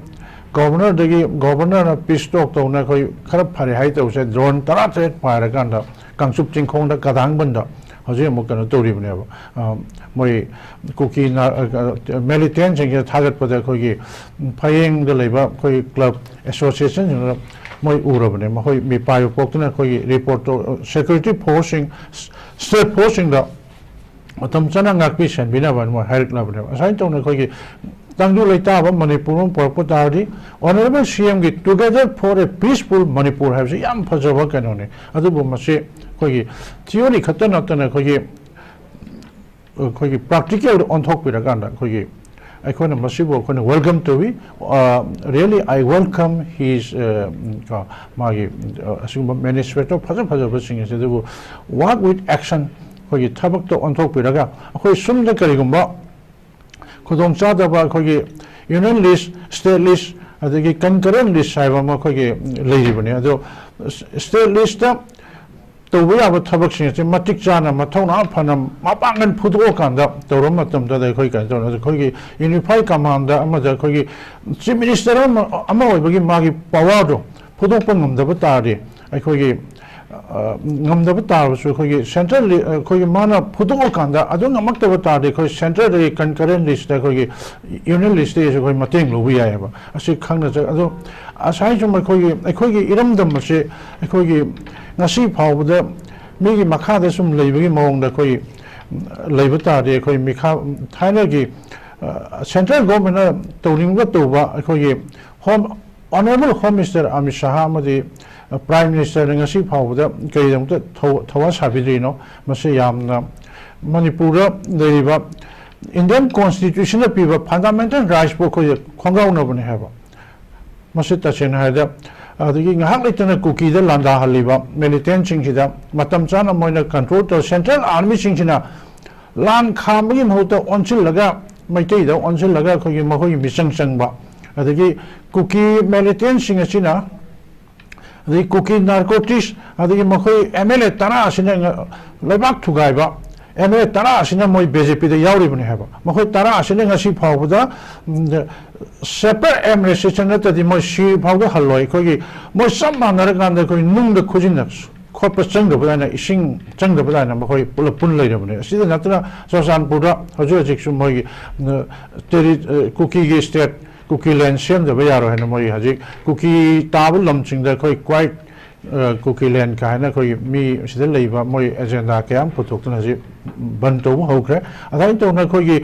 governorꯗꯒꯤ, governorꯅ peace talk ꯇꯧꯅ ꯑꯩꯈꯣꯏ ꯈꯔ ꯐꯔꯦ ꯍꯥꯏ ꯇꯧꯁꯦ, drone ꯇꯔꯥꯇꯔꯦꯠ ꯄꯥꯏꯔꯀꯥꯟꯗ ꯀꯥꯡꯆꯨꯞ ꯆꯤꯡꯈꯣꯡꯗ ꯀꯗꯥꯡꯕꯟꯗ ꯍꯧꯖꯤꯛ ꯑꯃꯨꯛ ꯀꯩꯅꯣ ꯇꯧꯔꯤꯕꯅꯦꯕ꯫ ꯑ, ꯃꯣꯏ ꯀꯨꯀꯤ ꯅꯥ-, ꯑ, militantꯁꯤꯡꯁꯤꯅ ꯊꯥꯒꯠꯄꯗ ꯑꯩꯈꯣꯏꯒꯤ ꯐꯌꯦꯡꯗ ꯂꯩꯕ ꯑꯩꯈꯣꯏꯒꯤ club associationꯁꯤꯡꯗ ꯃꯣꯏ ꯎꯔꯕꯅꯦ꯫ ꯃꯈꯣꯏ ꯃꯤꯄꯥꯏꯕ ꯄꯣꯛꯇꯨꯅ ꯑꯩꯈꯣꯏꯒꯤ reportꯇꯣ security forceꯁꯤꯡ, state forceꯁꯤꯡꯗ ꯃꯇꯝ ꯆꯥꯅ ꯉꯥꯛꯄꯤ ꯁꯦꯟꯕꯤꯅꯕ ꯃꯣꯏ ꯍꯥꯏꯔꯛꯂꯕꯅꯦꯕ꯫ ꯑꯁꯨꯃꯥꯏꯅ ꯇꯧꯅ ꯑꯩꯈꯣꯏꯒꯤ ꯇꯪꯗꯨ ꯂꯩꯇꯥꯕ ꯃꯅꯤꯄꯨꯔ ꯑꯃ ꯄꯨꯔꯛꯄ ꯇꯥꯔꯗꯤ Honourable CMꯒꯤ Together for a Peaceful Manipur ꯍꯥꯏꯕꯁꯤ ꯌꯥꯝ ꯐꯖꯕ ꯀꯩꯅꯣꯅꯤ꯫ ꯑꯗꯨꯕꯨ ꯃꯁꯤ ꯑꯩꯈꯣꯏꯒꯤ theory ꯈꯛꯇ ꯅꯠꯇꯅ ꯑꯩꯈꯣꯏꯒꯤ, ꯑꯩꯈꯣꯏꯒꯤ practicalꯗ ꯑꯣꯟꯊꯣꯛꯄꯤꯔꯀꯥꯟꯗ ꯑꯩꯈꯣꯏꯒꯤ, ꯑꯩꯈꯣꯏꯅ ꯃꯁꯤꯕꯨ ꯑꯩꯈꯣꯏꯅ welcome ꯇꯧꯏ꯫ ꯑ, really I welcome his, ꯑ, ꯀꯣ, ꯃꯥꯒꯤ, ꯑ, ꯑꯁꯤꯒꯨꯝꯕ manifesto ꯐꯖ ꯐꯖꯕꯁꯤꯡ ꯑꯁꯤ꯫ ꯑꯗꯨꯕꯨ work with action, ꯑꯩꯈꯣꯏꯒꯤ ꯊꯕꯛꯇ ꯑꯣꯟꯊꯣꯛꯄꯤꯔꯒ ꯑꯩꯈꯣꯏ ꯁꯨꯝꯗ ꯀꯔꯤꯒꯨꯝꯕ ꯈꯨꯗꯣꯡꯆꯥꯗꯕ ꯑꯩꯈꯣꯏꯒꯤ union list, state list, ꯑꯗꯒꯤ concurrent list ꯍꯥꯏꯕ ꯑꯃ ꯑꯩꯈꯣꯏꯒꯤ ꯂꯩꯔꯤꯕꯅꯤ꯫ ꯑꯗꯣ state listꯇ ꯇꯧꯕ ꯌꯥꯕ ꯊꯕꯛꯁꯤꯡ ꯑꯁꯤ ꯃꯇꯤꯛ ꯆꯥꯅ ꯃꯊꯧꯅꯥ ꯐꯅ ꯃꯄꯥꯡꯒꯜ ꯐꯨꯗꯣꯛꯑꯀꯥꯟꯗ ꯇꯧꯔꯕ ꯃꯇꯝꯗ ꯑꯩꯈꯣꯏ ꯀꯩꯅꯣ ꯇꯧꯔꯦ, ꯑꯩꯈꯣꯏꯒꯤ ꯌꯨꯅꯤꯐꯥꯏ ꯀꯃꯥꯟꯗ ꯑꯃꯗ ꯑꯩꯈꯣꯏꯒꯤ ꯆꯤꯐ ꯃꯤꯅꯤꯁꯇꯔ ꯑꯃ ꯑꯃ ꯑꯣꯏꯕꯒꯤ ꯃꯥꯒꯤ ꯄꯋꯥꯔꯗꯣ ꯐꯨꯗꯣꯛꯄ ꯉꯝꯗꯕ ꯇꯥꯔꯗꯤ, ꯑꯩꯈꯣꯏꯒꯤ ꯑ, ꯉꯝꯗꯕ ꯇꯥꯔꯕꯁꯨ ꯑꯩꯈꯣꯏꯒꯤ ꯁꯦꯟꯇ꯭ꯔꯦꯜ, ꯑꯩꯈꯣꯏꯒꯤ ꯃꯥꯅ ꯐꯨꯗꯣꯛꯑꯀꯥꯟꯗ ꯑꯗꯨ ꯉꯝꯃꯛꯇꯕ ꯇꯥꯔꯗꯤ ꯑꯩꯈꯣꯏ ꯁꯦꯟꯇ꯭ꯔꯦꯜꯗꯒꯤ ꯀꯟꯀꯔꯦꯟ ꯂꯤꯁꯇ ꯑꯩꯈꯣꯏꯒꯤ ꯌꯨꯅꯤꯌꯟ ꯂꯤꯁꯇꯒꯤꯁꯨ ꯑꯩꯈꯣꯏ ꯃꯇꯦꯡ ꯂꯧꯕ ꯌꯥꯏꯑꯕ꯫ ꯑꯁꯤ ꯈꯪꯅ ꯆꯠ ꯑꯗꯣ ꯉꯁꯥꯏ ꯁꯨꯝ ꯑꯩꯈꯣꯏꯒꯤ ꯑꯩꯈꯣꯏꯒꯤ ꯏꯔꯝꯗꯝ ꯑꯁꯤ ꯑꯩꯈꯣꯏꯒꯤ ꯉꯁꯤ ꯐꯥꯎꯕꯗ ꯃꯤꯒꯤ ꯃꯈꯥꯗ ꯁꯨꯝ ꯂꯩꯕꯒꯤ ꯃꯑꯣꯡꯗ ꯑꯩꯈꯣꯏ ꯂꯩꯕ ꯇꯥꯔꯗꯤ ꯑꯩꯈꯣꯏ ꯃꯤꯈꯥ ꯊꯥꯏꯅꯒꯤ ꯁꯦꯟꯇ꯭ꯔꯦꯜ ꯒꯣꯔꯃꯦꯟꯅ ꯇꯧꯅꯤꯡꯕ ꯇꯧꯕ ꯑꯩꯈꯣꯏꯒꯤ home honourable home minister Amit Shah ꯑꯃꯗꯤ ꯄ꯭ꯔꯥꯏꯝ ꯃꯤꯅꯤꯁꯇꯔꯅ ꯉꯁꯤ ꯐꯥꯎꯕꯗ ꯀꯔꯤꯒꯤꯗꯃꯛꯇ ꯊꯧ- ꯊꯋꯥ ꯁꯥꯕꯤꯗ꯭ꯔꯤꯅꯣ? ꯃꯁꯤ ꯌꯥꯝꯅ ꯃꯅꯤꯄꯨꯔꯗ ꯂꯩꯔꯤꯕ ꯏꯟꯗꯤꯌꯟ ꯀꯣꯟꯁꯇꯤꯇ꯭ꯌꯨꯁꯟꯅ ꯄꯤꯕ ꯐꯟꯗꯥꯃꯦꯟꯇꯦꯜ ꯔꯥꯏꯠꯁꯄꯨ ꯑꯩꯈꯣꯏ ꯈꯣꯡꯒꯥꯎꯅꯕꯅꯦ ꯍꯥꯏꯕ꯫ ꯃꯁꯤ ꯇꯁꯦꯡꯅ ꯍꯥꯏꯔꯗ ꯑꯗꯒꯤ ꯉꯥꯏꯍꯥꯛ ꯂꯩꯇꯅ ꯀꯨꯀꯤꯗ ꯂꯥꯟꯗꯥꯍꯜꯂꯤꯕ ꯃꯤꯂꯤꯇꯦꯟꯁꯤꯡꯁꯤꯗ ꯃꯇꯝ ꯆꯥꯅ ꯃꯣꯏꯅ ꯀꯟꯇ꯭ꯔꯣꯜ ꯇꯧ ꯁꯦꯟꯇ꯭ꯔꯦꯜ ꯑꯥꯔꯃꯤꯁꯤꯡꯁꯤꯅ ꯂꯥꯟ ꯈꯥꯝꯕꯒꯤ ꯃꯍꯨꯠꯇ ꯑꯣꯟꯁꯤꯜꯂꯒ ꯃꯩꯇꯩꯗ ꯑꯣꯟꯁꯤꯜꯂꯒ ꯑꯩꯈꯣꯏꯒꯤ ꯃꯈꯣꯏꯒꯤ ꯃꯤꯆꯪ ꯆꯪꯕ, ꯑꯗꯒꯤ ꯀꯨꯀꯤ ꯃꯤꯂꯤꯇꯦꯟꯁꯤꯡ ꯑꯁꯤꯅ, ꯑꯗꯒꯤ ꯀꯨꯀꯤ ꯅꯥꯔꯀꯣꯇꯤꯁ, ꯑꯗꯒꯤ ꯃꯈꯣꯏ ꯑꯦꯝ ꯑꯦꯜ ꯑꯦ ꯇꯔꯥ ꯑꯁꯤꯅ ꯉ- ꯂꯩꯕꯥꯛ ꯊꯨꯒꯥꯏꯕ, ꯑꯦꯝ ꯑꯦꯜ ꯑꯦ ꯇꯔꯥ ꯑꯁꯤꯅ ꯃꯣꯏ ꯕꯤ ꯖꯦ ꯄꯤꯗ ꯌꯥꯎꯔꯤꯕꯅꯤ ꯍꯥꯏꯕ꯫ ꯃꯈꯣꯏ ꯇꯔꯥ ꯑꯁꯤꯅ ꯉꯁꯤ ꯐꯥꯎꯕꯗ ꯁꯦꯄꯔꯦꯠ ꯑꯦꯝ ꯔꯦꯁꯤꯁꯟ ꯅꯠꯇ꯭ꯔꯗꯤ ꯃꯣꯏ ꯁꯤ ꯐꯥꯎꯗ ꯍꯜꯂꯣꯏ꯫ ꯑꯩꯈꯣꯏꯒꯤ ꯃꯣꯏ ꯆꯞ ꯃꯥꯟꯅꯔꯀꯥꯟꯗ ꯑꯩꯈꯣꯏ ꯅꯨꯡꯗ ꯈꯨꯖꯤꯟꯅ ꯈꯣꯠꯄ ꯆꯪꯗꯕ ꯑꯗꯨꯃꯥꯏꯅ, ꯏꯁꯤꯡ ꯆꯪꯗꯕ ꯑꯗꯨꯃꯥꯏꯅ ꯃꯈꯣꯏ ꯄꯨꯂꯞ ꯄꯨꯟ ꯂꯩꯔꯕꯅꯤ꯫ ꯑꯁꯤꯗ ꯅꯠꯇꯅ ꯆꯨꯔꯆꯥꯟꯄꯨꯔꯗ ꯍꯧꯖꯤꯛ ꯍꯧꯖꯤꯛꯁꯨ ꯃꯣꯏꯒꯤ, ꯑ, ꯇꯦꯔꯤ-, ꯑ, ꯀꯨꯀꯤꯒꯤ ꯁ꯭ꯇꯦꯠ, ꯀꯨꯀꯤ ꯂꯦꯟ ꯁꯦꯝꯗꯕ ꯌꯥꯔꯣꯏ ꯍꯥꯏꯅ ꯃꯣꯏ ꯍꯧꯖꯤꯛ ꯀꯨꯀꯤ ꯇꯥꯕ ꯂꯝꯁꯤꯡꯗ ꯑꯩꯈꯣꯏ ꯀ꯭ꯋꯥꯏꯠ, ꯑ, ꯀꯨꯀꯤ ꯂꯦꯟ ꯀꯥꯏꯅ ꯑꯩꯈꯣꯏꯒꯤ ꯃꯤ ꯁꯤꯗ ꯂꯩꯕ ꯃꯣꯏ ꯑꯦꯖꯦꯟꯗꯥ ꯀꯌꯥ ꯑꯃ ꯄꯨꯊꯣꯛꯇꯨꯅ ꯍꯧꯖꯤꯛ ꯕꯟ ꯇꯧꯕ ꯍꯧꯈ꯭ꯔꯦ꯫ ꯑꯗꯨꯃꯥꯏꯅ ꯇꯧꯅ ꯑꯩꯈꯣꯏꯒꯤ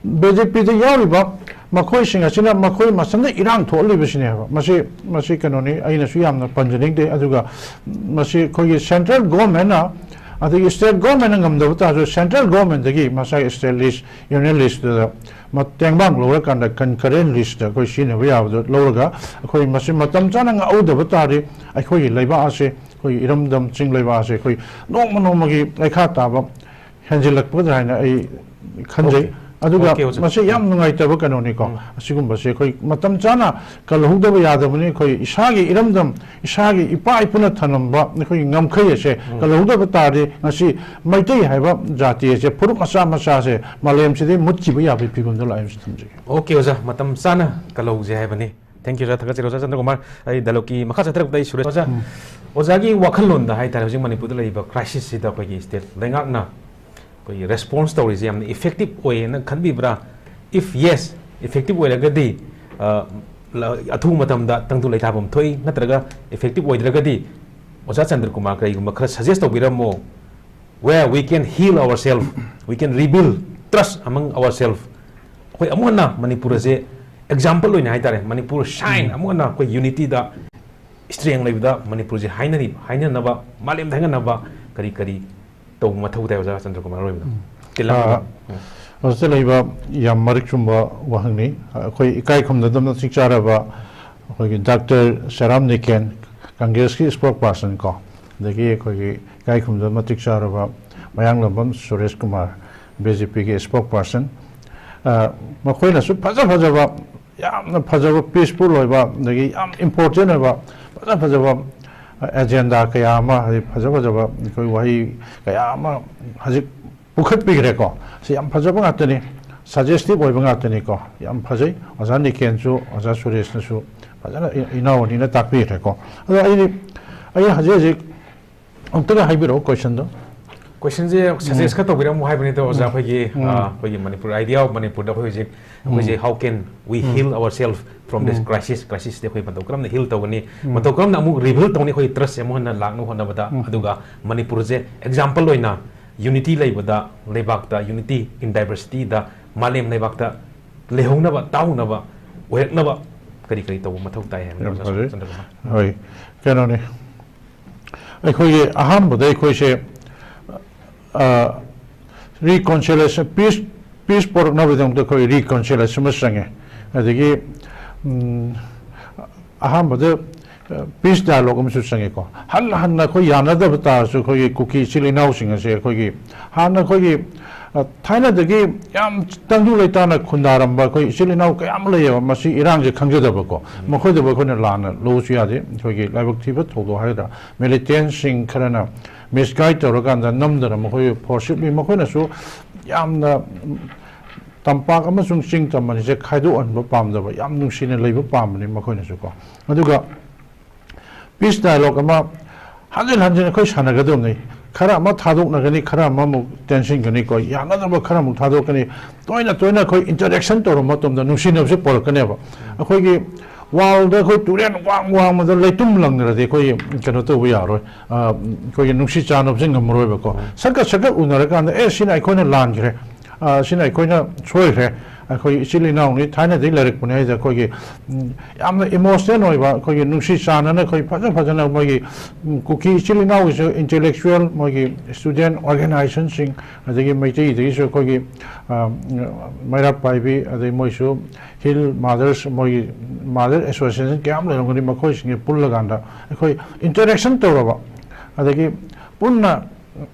ꯕꯤ ꯖꯦ ꯄꯤꯗ ꯌꯥꯎꯔꯤꯕ ꯃꯈꯣꯏꯁꯤꯡ ꯑꯁꯤꯅ ꯃꯈꯣꯏ ꯃꯁꯝꯗ ꯏꯔꯥꯡ ꯊꯣꯛꯍꯜꯂꯤꯕꯁꯤꯅꯦꯕ꯫ ꯃꯁꯤ, ꯃꯁꯤ ꯀꯩꯅꯣꯅꯤ, ꯑꯩꯅꯁꯨ ꯌꯥꯝꯅ ꯄꯟꯖꯅꯤꯡꯗꯦ꯫ ꯑꯗꯨꯒ ꯃꯁꯤ ꯑꯩꯈꯣꯏꯒꯤ ꯁꯦꯟꯇ꯭ꯔꯦꯜ ꯒꯣꯔꯃꯦꯟꯅ, ꯑꯗꯒꯤ ꯁ꯭ꯇꯦꯠ ꯒꯣꯔꯃꯦꯟꯅ ꯉꯝꯗꯕ ꯇꯥꯔꯁꯨ ꯁꯦꯟꯇ꯭ꯔꯦꯜ ꯒꯣꯔꯃꯦꯟꯗꯒꯤ ꯃꯁꯥꯒꯤ ꯁ꯭ꯇꯦꯠ ꯂꯤꯁ, ꯌꯨꯅꯤꯌꯟ ꯂꯤꯁꯇꯨꯗ ꯃ-, ꯇꯦꯡꯕꯥꯡ ꯂꯧꯔꯀꯥꯟꯗ ꯀꯟꯀꯔꯦꯟ ꯂꯤꯁꯇ ꯑꯩꯈꯣꯏ ꯁꯤꯖꯤꯟꯅꯕ ꯌꯥꯕꯗꯣ ꯂꯧꯔꯒ ꯑꯩꯈꯣꯏ ꯃꯁꯤ ꯃꯇꯝ ꯆꯥꯅ ꯉꯥꯛꯍꯧꯗꯕ ꯇꯥꯔꯗꯤ ꯑꯩꯈꯣꯏꯒꯤ ꯂꯩꯕꯥꯛ ꯑꯁꯦ, ꯑꯩꯈꯣꯏꯒꯤ ꯏꯔꯝꯗꯝ ꯆꯤꯡ ꯂꯩꯕꯥꯛ ꯑꯁꯦ ꯑꯩꯈꯣꯏ ꯅꯣꯡꯃ ꯅꯣꯡꯃꯒꯤ ꯂꯩꯈꯥ ꯇꯥꯕ ꯍꯦꯟꯖꯤꯜꯂꯛꯄꯗ꯭ꯔꯥ ꯍꯥꯏꯅ ꯑꯩ ꯈꯟꯖꯩ꯫ ꯑꯗꯨꯒ Okay, ꯑꯣꯖꯥ꯫ ꯃꯁꯤ ꯌꯥꯝ ꯅꯨꯡꯉꯥꯏꯇꯕ ꯀꯩꯅꯣꯅꯤꯀꯣ꯫ ꯎꯝ꯫ ꯑꯁꯤꯒꯨꯝꯕꯁꯦ ꯑꯩꯈꯣꯏ ꯃꯇꯝ ꯆꯥꯅ ꯀꯜꯍꯧꯗꯕ ꯌꯥꯗꯕꯅꯤ꯫ ꯑꯩꯈꯣꯏ ꯏꯁꯥꯒꯤ ꯏꯔꯝꯗꯝ, ꯏꯁꯥꯒꯤ ꯏꯄꯥ ꯏꯄꯨꯅ ꯊꯝꯂꯝꯕ ꯑꯩꯈꯣꯏꯒꯤ ꯉꯝꯈꯩ ꯑꯁꯦ ꯎꯝ꯫ ꯀꯜꯍꯧꯗꯕ ꯇꯥꯔꯗꯤ ꯉꯁꯤ ꯃꯩꯇꯩ ꯍꯥꯏꯕ ꯖꯥꯇꯤ ꯑꯁꯦ, ꯐꯨꯔꯨꯞ ꯃꯆꯥ ꯃꯆꯥꯁꯦ ꯃꯥꯂꯦꯝꯁꯤꯗꯩ ꯃꯨꯠꯈꯤꯕ ꯌꯥꯕꯒꯤ ꯐꯤꯕꯝꯗ ꯂꯥꯛꯑꯦ ꯍꯥꯏꯕꯁꯤ ꯊꯝꯖꯒꯦ꯫ Okay, ꯑꯣꯖꯥ, ꯃꯇꯝ ꯆꯥꯅ ꯀꯜꯍꯧꯁꯦ ꯍꯥꯏꯕꯅꯤ꯫ Thank you, ꯑꯣꯖꯥ, ꯊꯥꯒꯠꯆꯔꯤ꯫ ꯑꯣꯖꯥ ꯆꯟꯗ꯭ꯔꯀꯨꯃꯥꯔ, ꯑꯩ dialogue ꯀꯤ ꯃꯈꯥ ꯆꯠꯊꯔꯛꯄꯗ ꯑꯩ ꯁꯨꯔꯦ꯫ ꯑꯣꯖꯥ, ꯎꯝ꯫ ꯑꯣꯖꯥꯒꯤ ꯋꯥꯈꯜꯂꯣꯟꯗ ꯍꯥꯏꯇꯥꯔꯦ, ꯍꯧꯖꯤꯛ ꯃꯅꯤꯄꯨꯔꯗ ꯂꯩꯔꯤꯕ crisis ꯁꯤꯗ ꯑꯩꯈꯣꯏꯒꯤ state ꯂꯩꯉꯥꯛꯅ ꯑꯩꯈꯣꯏꯒꯤ response ꯇꯧꯔꯤꯁꯦ ꯌꯥꯝꯅ effective ꯑꯣꯏꯌꯦꯅ ꯈꯟꯕꯤꯕ꯭ꯔꯥ? If yes, effective ꯑꯣꯏꯔꯒꯗꯤ, ꯑ, ꯂ-, ꯑꯊꯨꯕ ꯃꯇꯝꯗ ꯇꯪꯗꯨ ꯂꯩꯇꯥꯐꯝ ꯊꯣꯛꯏ, ꯅꯠꯇ꯭ꯔꯒ effective ꯑꯣꯏꯗ꯭ꯔꯒꯗꯤ ꯑꯣꯖꯥ ꯆꯟꯗ꯭ꯔꯀꯨꯃꯥꯔ ꯀꯔꯤꯒꯨꯝꯕ ꯈꯔ suggest ꯇꯧꯕꯤꯔꯝꯃꯣ, where we can heal ourselves, we can rebuild trust among ourselves꯫ ꯑꯩꯈꯣꯏ ꯑꯃꯨꯛ ꯍꯟꯅ ꯃꯅꯤꯄꯨꯔ ꯑꯁꯦ example ꯑꯣꯏꯅ ꯍꯥꯏꯇꯥꯔꯦ, ꯃꯅꯤꯄꯨꯔ shine, ꯑꯃꯨꯛ ꯍꯟꯅ ꯑꯩꯈꯣꯏ unity ꯗ strength ꯂꯩꯕꯗ ꯃꯅꯤꯄꯨꯔꯁꯦ ꯍꯥꯏꯅꯔꯤ, ꯍꯥꯏꯅꯅꯕ, ꯃꯥꯂꯦꯝꯗ ꯍꯥꯏꯅꯅꯕ ꯀꯔꯤ ꯀꯔꯤ ꯇꯧꯕ ꯃꯊꯧ ꯇꯥꯏ, ꯑꯣꯖꯥ ꯆꯟꯗ꯭ꯔꯀꯨꯃꯥꯔ? ꯑꯔꯣꯏꯕꯗ꯫ ꯇꯤꯜꯂꯝꯕꯗ꯫ ꯑꯥ, ꯍꯧꯖꯤꯛꯇ ꯂꯩꯕ ꯌꯥꯝ ꯃꯔꯤꯛ ꯆꯨꯝꯕ ꯋꯥꯍꯪꯅꯤ꯫ ꯑꯩꯈꯣꯏ ꯏꯀꯥꯏ ꯈꯨꯝꯅꯗꯕ ꯃꯇꯤꯛ ꯆꯥꯔꯕ ꯑꯩꯈꯣꯏꯒꯤ ꯗꯥꯛꯇꯔ ꯁꯦꯔꯥꯝ ꯅꯤꯀꯦꯟ, ꯀꯪꯒ꯭ꯔꯦꯁꯀꯤ spokesperson ꯀꯣ, ꯑꯗꯒꯤ ꯑꯩꯈꯣꯏꯒꯤ ꯏꯀꯥꯏ ꯈꯨꯝꯅꯗꯕ ꯃꯇꯤꯛ ꯆꯥꯔꯕ ꯃꯌꯥꯡꯂꯝꯕꯝ ꯁꯨꯔꯦꯁ ꯀꯨꯃꯥꯔ, BJP ꯒꯤ spokesperson, ꯑ, ꯃꯈꯣꯏꯅꯁꯨ ꯐꯖ ꯐꯖꯕ, ꯌꯥꯝꯅ ꯐꯖꯕ peaceful ꯑꯣꯏꯕ, ꯑꯗꯒꯤ ꯌꯥꯝ important ꯑꯣꯏꯕ ꯐꯖ ꯐꯖꯕ agenda ꯀꯌꯥ ꯑꯃ, ꯍꯥꯏꯗꯤ ꯐꯖ ꯐꯖꯕ ꯑꯩꯈꯣꯏ ꯋꯥꯍꯩ ꯀꯌꯥ ꯑꯃ ꯍꯧꯖꯤꯛ ꯄꯨꯈꯠꯄꯤꯈ꯭ꯔꯦꯀꯣ꯫ ꯁꯤ ꯌꯥꯝ ꯐꯖꯕ ꯉꯥꯛꯇꯅꯤ, suggestive ꯑꯣꯏꯕ ꯉꯥꯛꯇꯅꯤꯀꯣ꯫ ꯌꯥꯝ ꯐꯖꯩ꯫ ꯑꯣꯖꯥ ꯅꯤꯀꯦꯟꯁꯨ, ꯑꯣꯖꯥ ꯁꯨꯔꯦꯁꯅꯁꯨ ꯐꯖꯅ ꯏ-, ꯏꯅꯥꯎ ꯑꯅꯤꯅ ꯇꯥꯛꯄꯤꯈ꯭ꯔꯦꯀꯣ꯫ ꯑꯗꯣ ꯑꯩꯗꯤ, ꯑꯩ ꯍꯧꯖꯤꯛ ꯍꯧꯖꯤꯛ ꯑꯃꯨꯛꯇꯒ ꯍꯥꯏꯕꯤꯔꯛꯑꯣ question ꯗꯣ꯫ Question ꯁꯦ suggest ꯈꯔ ꯇꯧꯕꯤꯔꯝꯃꯣ ꯍꯥꯏꯕꯅꯤꯗ, ꯑꯣꯖꯥ꯫ ꯎꯝ꯫ ꯑꯩꯈꯣꯏꯒꯤ, ꯎꯝ꯫ ꯑ, ꯑꯩꯈꯣꯏꯒꯤ ꯃꯅꯤꯄꯨꯔ idea of ꯃꯅꯤꯄꯨꯔꯗ ꯑꯩꯈꯣꯏ ꯍꯧꯖꯤꯛ, ꯑꯩꯈꯣꯏꯁꯦ ꯎꯝ꯫ How can we um. heal ourselves from this um. crisis? Crisis T ꯑꯩꯈꯣꯏ ꯃꯇꯧ ꯀꯔꯝꯅ heal ꯇꯧꯒꯅꯤ? ꯎꯝ꯫ ꯃꯇꯧ ꯀꯔꯝꯅ ꯑꯃꯨꯛ rebuild ꯇꯧꯅꯤ ꯑꯩꯈꯣꯏ trust ꯁꯦ ꯑꯃꯨꯛ ꯍꯟꯅ ꯂꯥꯛꯅꯕ ꯍꯣꯠꯅꯕꯗ? ꯎꯝ꯫ ꯑꯗꯨꯒ ꯃꯅꯤꯄꯨꯔꯁꯦ example ꯑꯣꯏꯅ unity ꯂꯩꯕꯗ, ꯂꯩꯕꯥꯛꯇ unity in diversity ꯗ ꯃꯥꯂꯦꯝ ꯂꯩꯕꯥꯛꯇ ꯂꯩꯍꯧꯅꯕ, ꯇꯥꯍꯧꯅꯕ, ꯑꯣꯏꯔꯛꯅꯕ ꯀꯔꯤ ꯀꯔꯤ ꯇꯧꯕ ꯃꯊꯧ ꯇꯥꯏ ꯍꯥꯏꯕꯅꯤ, ꯌꯥꯝ ꯑꯣꯖꯥ ꯐꯖꯩ꯫ ꯆꯟꯗ꯭ꯔꯀꯨꯃꯥꯔ? ꯍꯣꯏ, ꯀꯩꯅꯣꯅꯤ, ꯑꯩꯈꯣꯏꯒꯤ ꯑꯍꯥꯟꯕꯗ ꯑꯩꯈꯣꯏꯁꯦ, ꯑ, reconciliation, peace, peace ꯄꯣꯔꯛꯅꯕꯒꯤꯗꯃꯛꯇ ꯑꯩꯈꯣꯏ reconciliation ꯑꯃ ꯆꯪꯉꯦ꯫ ꯑꯗꯒꯤ, ꯎꯝ, ꯑꯍꯥꯟꯕꯗ ꯄꯤꯁ ꯗꯥꯏꯂꯣꯒ ꯑꯃꯁꯨ ꯆꯪꯉꯤꯀꯣ꯫ ꯍꯟꯅ ꯍꯟꯅ ꯑꯩꯈꯣꯏ ꯌꯥꯅꯗꯕ ꯇꯥꯔꯁꯨ, ꯑꯩꯈꯣꯏꯒꯤ ꯀꯨꯀꯤ ꯏꯆꯤꯜ ꯏꯅꯥꯎꯁꯤꯡ ꯑꯁꯦ ꯑꯩꯈꯣꯏꯒꯤ ꯍꯥꯟꯅ ꯑꯩꯈꯣꯏꯒꯤ, ꯑ, ꯊꯥꯏꯅꯗꯒꯤ ꯌꯥꯝ ꯇꯪꯗꯨ ꯂꯩꯇꯥꯅ ꯈꯨꯟꯗꯥꯔꯝꯕ ꯑꯩꯈꯣꯏ ꯏꯆꯤꯜ ꯏꯅꯥꯎ ꯀꯌꯥ ꯑꯃ ꯂꯩꯌꯦꯕ꯫ ꯃꯁꯤ ꯏꯔꯥꯡꯁꯦ ꯈꯪꯖꯗꯕꯀꯣ꯫ ꯃꯈꯣꯏꯗꯕꯨ ꯑꯩꯈꯣꯏꯅ ꯂꯥꯟꯅ ꯂꯧꯕꯁꯨ ꯌꯥꯗꯦ꯫ ꯑꯩꯈꯣꯏꯒꯤ ꯂꯥꯏꯕꯛ ꯊꯤꯕ ꯊꯧꯗꯣꯛ ꯍꯥꯏꯒꯗ꯭ꯔꯥ, ꯃꯤꯂꯤꯇꯦꯟꯁꯤꯡ ꯈꯔꯅ ꯃꯤꯁꯒꯥꯏꯗ ꯇꯧꯔꯀꯥꯟꯗ ꯅꯝꯗꯅ ꯃꯈꯣꯏ ꯐꯣꯔꯁꯤꯞꯂꯤ ꯃꯈꯣꯏꯅꯁꯨ ꯌꯥꯝꯅ ꯇꯝꯄꯥꯛ ꯑꯃꯁꯨꯡ ꯆꯤꯡ ꯇꯝ ꯑꯅꯤꯁꯦ ꯈꯥꯏꯗꯣꯛꯍꯟꯕ ꯄꯥꯝꯗꯕ, ꯌꯥꯝ ꯅꯨꯡꯁꯤꯅ ꯂꯩꯕ ꯄꯥꯝꯕꯅꯤ ꯃꯈꯣꯏꯅꯁꯨ ꯀꯣ꯫ ꯑꯗꯨꯒ ꯄꯤꯁ ꯗꯥꯏꯂꯣꯒ ꯑꯃ ꯍꯟꯖꯤꯟ ꯍꯟꯖꯤꯟ ꯑꯩꯈꯣꯏ ꯁꯥꯟꯅꯒꯗꯕꯅꯤ꯫ ꯈꯔ ꯑꯃ ꯊꯥꯗꯣꯛꯅꯒꯅꯤ, ꯈꯔ ꯑꯃ ꯑꯃꯨꯛ ꯇꯦꯟꯁꯤꯟꯒꯅꯤꯀꯣ, ꯌꯥꯅꯗꯕ ꯈꯔ ꯑꯃꯨꯛ ꯊꯥꯗꯣꯛꯀꯅꯤ꯫ ꯇꯣꯏꯅ ꯇꯣꯏꯅ ꯑꯩꯈꯣꯏ ꯏꯟꯇꯔꯦꯛꯁꯟ ꯇꯧꯔꯕ ꯃꯇꯝꯗ ꯅꯨꯡꯁꯤꯅꯕꯁꯦ ꯄꯣꯔꯛꯀꯅꯦꯕ꯫ ꯑꯩꯈꯣꯏꯒꯤ ꯋꯥꯔꯜꯗ ꯑꯩꯈꯣꯏ ꯇꯨꯔꯦꯟ ꯋꯥꯡ ꯋꯥꯡꯃꯗ ꯂꯩꯇꯨꯝ ꯂꯪꯅꯔꯗꯤ ꯑꯩꯈꯣꯏ ꯀꯩꯅꯣ ꯇꯧꯕ ꯌꯥꯔꯣꯏ꯫ ꯑ, ꯑꯩꯈꯣꯏꯒꯤ ꯅꯨꯡꯁꯤ ꯆꯥꯟꯅꯕꯁꯦ ꯉꯝꯃꯔꯣꯏꯕꯀꯣ꯫ ꯁꯛꯀ ꯁꯛꯀ ꯎꯅꯔꯀꯥꯟꯗ, "ꯑꯦ, ꯁꯤꯅ ꯑꯩꯈꯣꯏꯅ ꯂꯥꯟꯈ꯭ꯔꯦ, ꯑ, ꯁꯤꯅ ꯑꯩꯈꯣꯏꯅ ꯁꯣꯏꯈ꯭ꯔꯦ, ꯑꯩꯈꯣꯏ ꯏꯆꯤꯜ ꯏꯅꯥꯎꯅꯤ, ꯊꯥꯏꯅꯗꯒꯤ ꯂꯩꯔꯛꯄꯅꯦ" ꯍꯥꯏꯗ ꯑꯩꯈꯣꯏꯒꯤ, ꯎꯝ, ꯌꯥꯝꯅ ꯏꯃꯣꯁꯅꯦꯜ ꯑꯣꯏꯕ, ꯑꯩꯈꯣꯏꯒꯤ ꯅꯨꯡꯁꯤ ꯆꯥꯟꯅꯅ ꯑꯩꯈꯣꯏ ꯐꯖ ꯐꯖꯅ ꯃꯣꯏꯒꯤ, ꯎꯝ, ꯀꯨꯀꯤ ꯏꯆꯤꯜ ꯏꯅꯥꯎꯒꯤꯁꯨ ꯏꯟꯇꯦꯂꯦꯛꯆꯨꯋꯦꯜ, ꯃꯣꯏꯒꯤ ꯏꯁꯇꯨꯗꯦꯟ ꯑꯣꯔꯒꯅꯥꯏꯖꯦꯁꯟꯁꯤꯡ, ꯑꯗꯒꯤ ꯃꯩꯇꯩꯗꯒꯤꯁꯨ ꯑꯩꯈꯣꯏꯒꯤ, ꯑ, ꯃꯩꯔꯥ ꯄꯥꯏꯕꯤ, ꯑꯗꯩ ꯃꯣꯏꯁꯨ ꯍꯤꯜ ꯃꯥꯗꯔꯁ, ꯃꯣꯏꯒꯤ ꯃꯥꯗꯔ ꯑꯦꯁꯣꯁꯤꯌꯦꯁꯟ ꯀꯌꯥ ꯑꯃ ꯂꯩꯔꯝꯒꯅꯤ, ꯃꯈꯣꯏꯁꯤꯡꯒ ꯄꯨꯜꯂꯀꯥꯟꯗ ꯑꯩꯈꯣꯏ ꯏꯟꯇꯔꯦꯛꯁꯟ ꯇꯧꯔꯕ, ꯑꯗꯒꯤ ꯄꯨꯟꯅ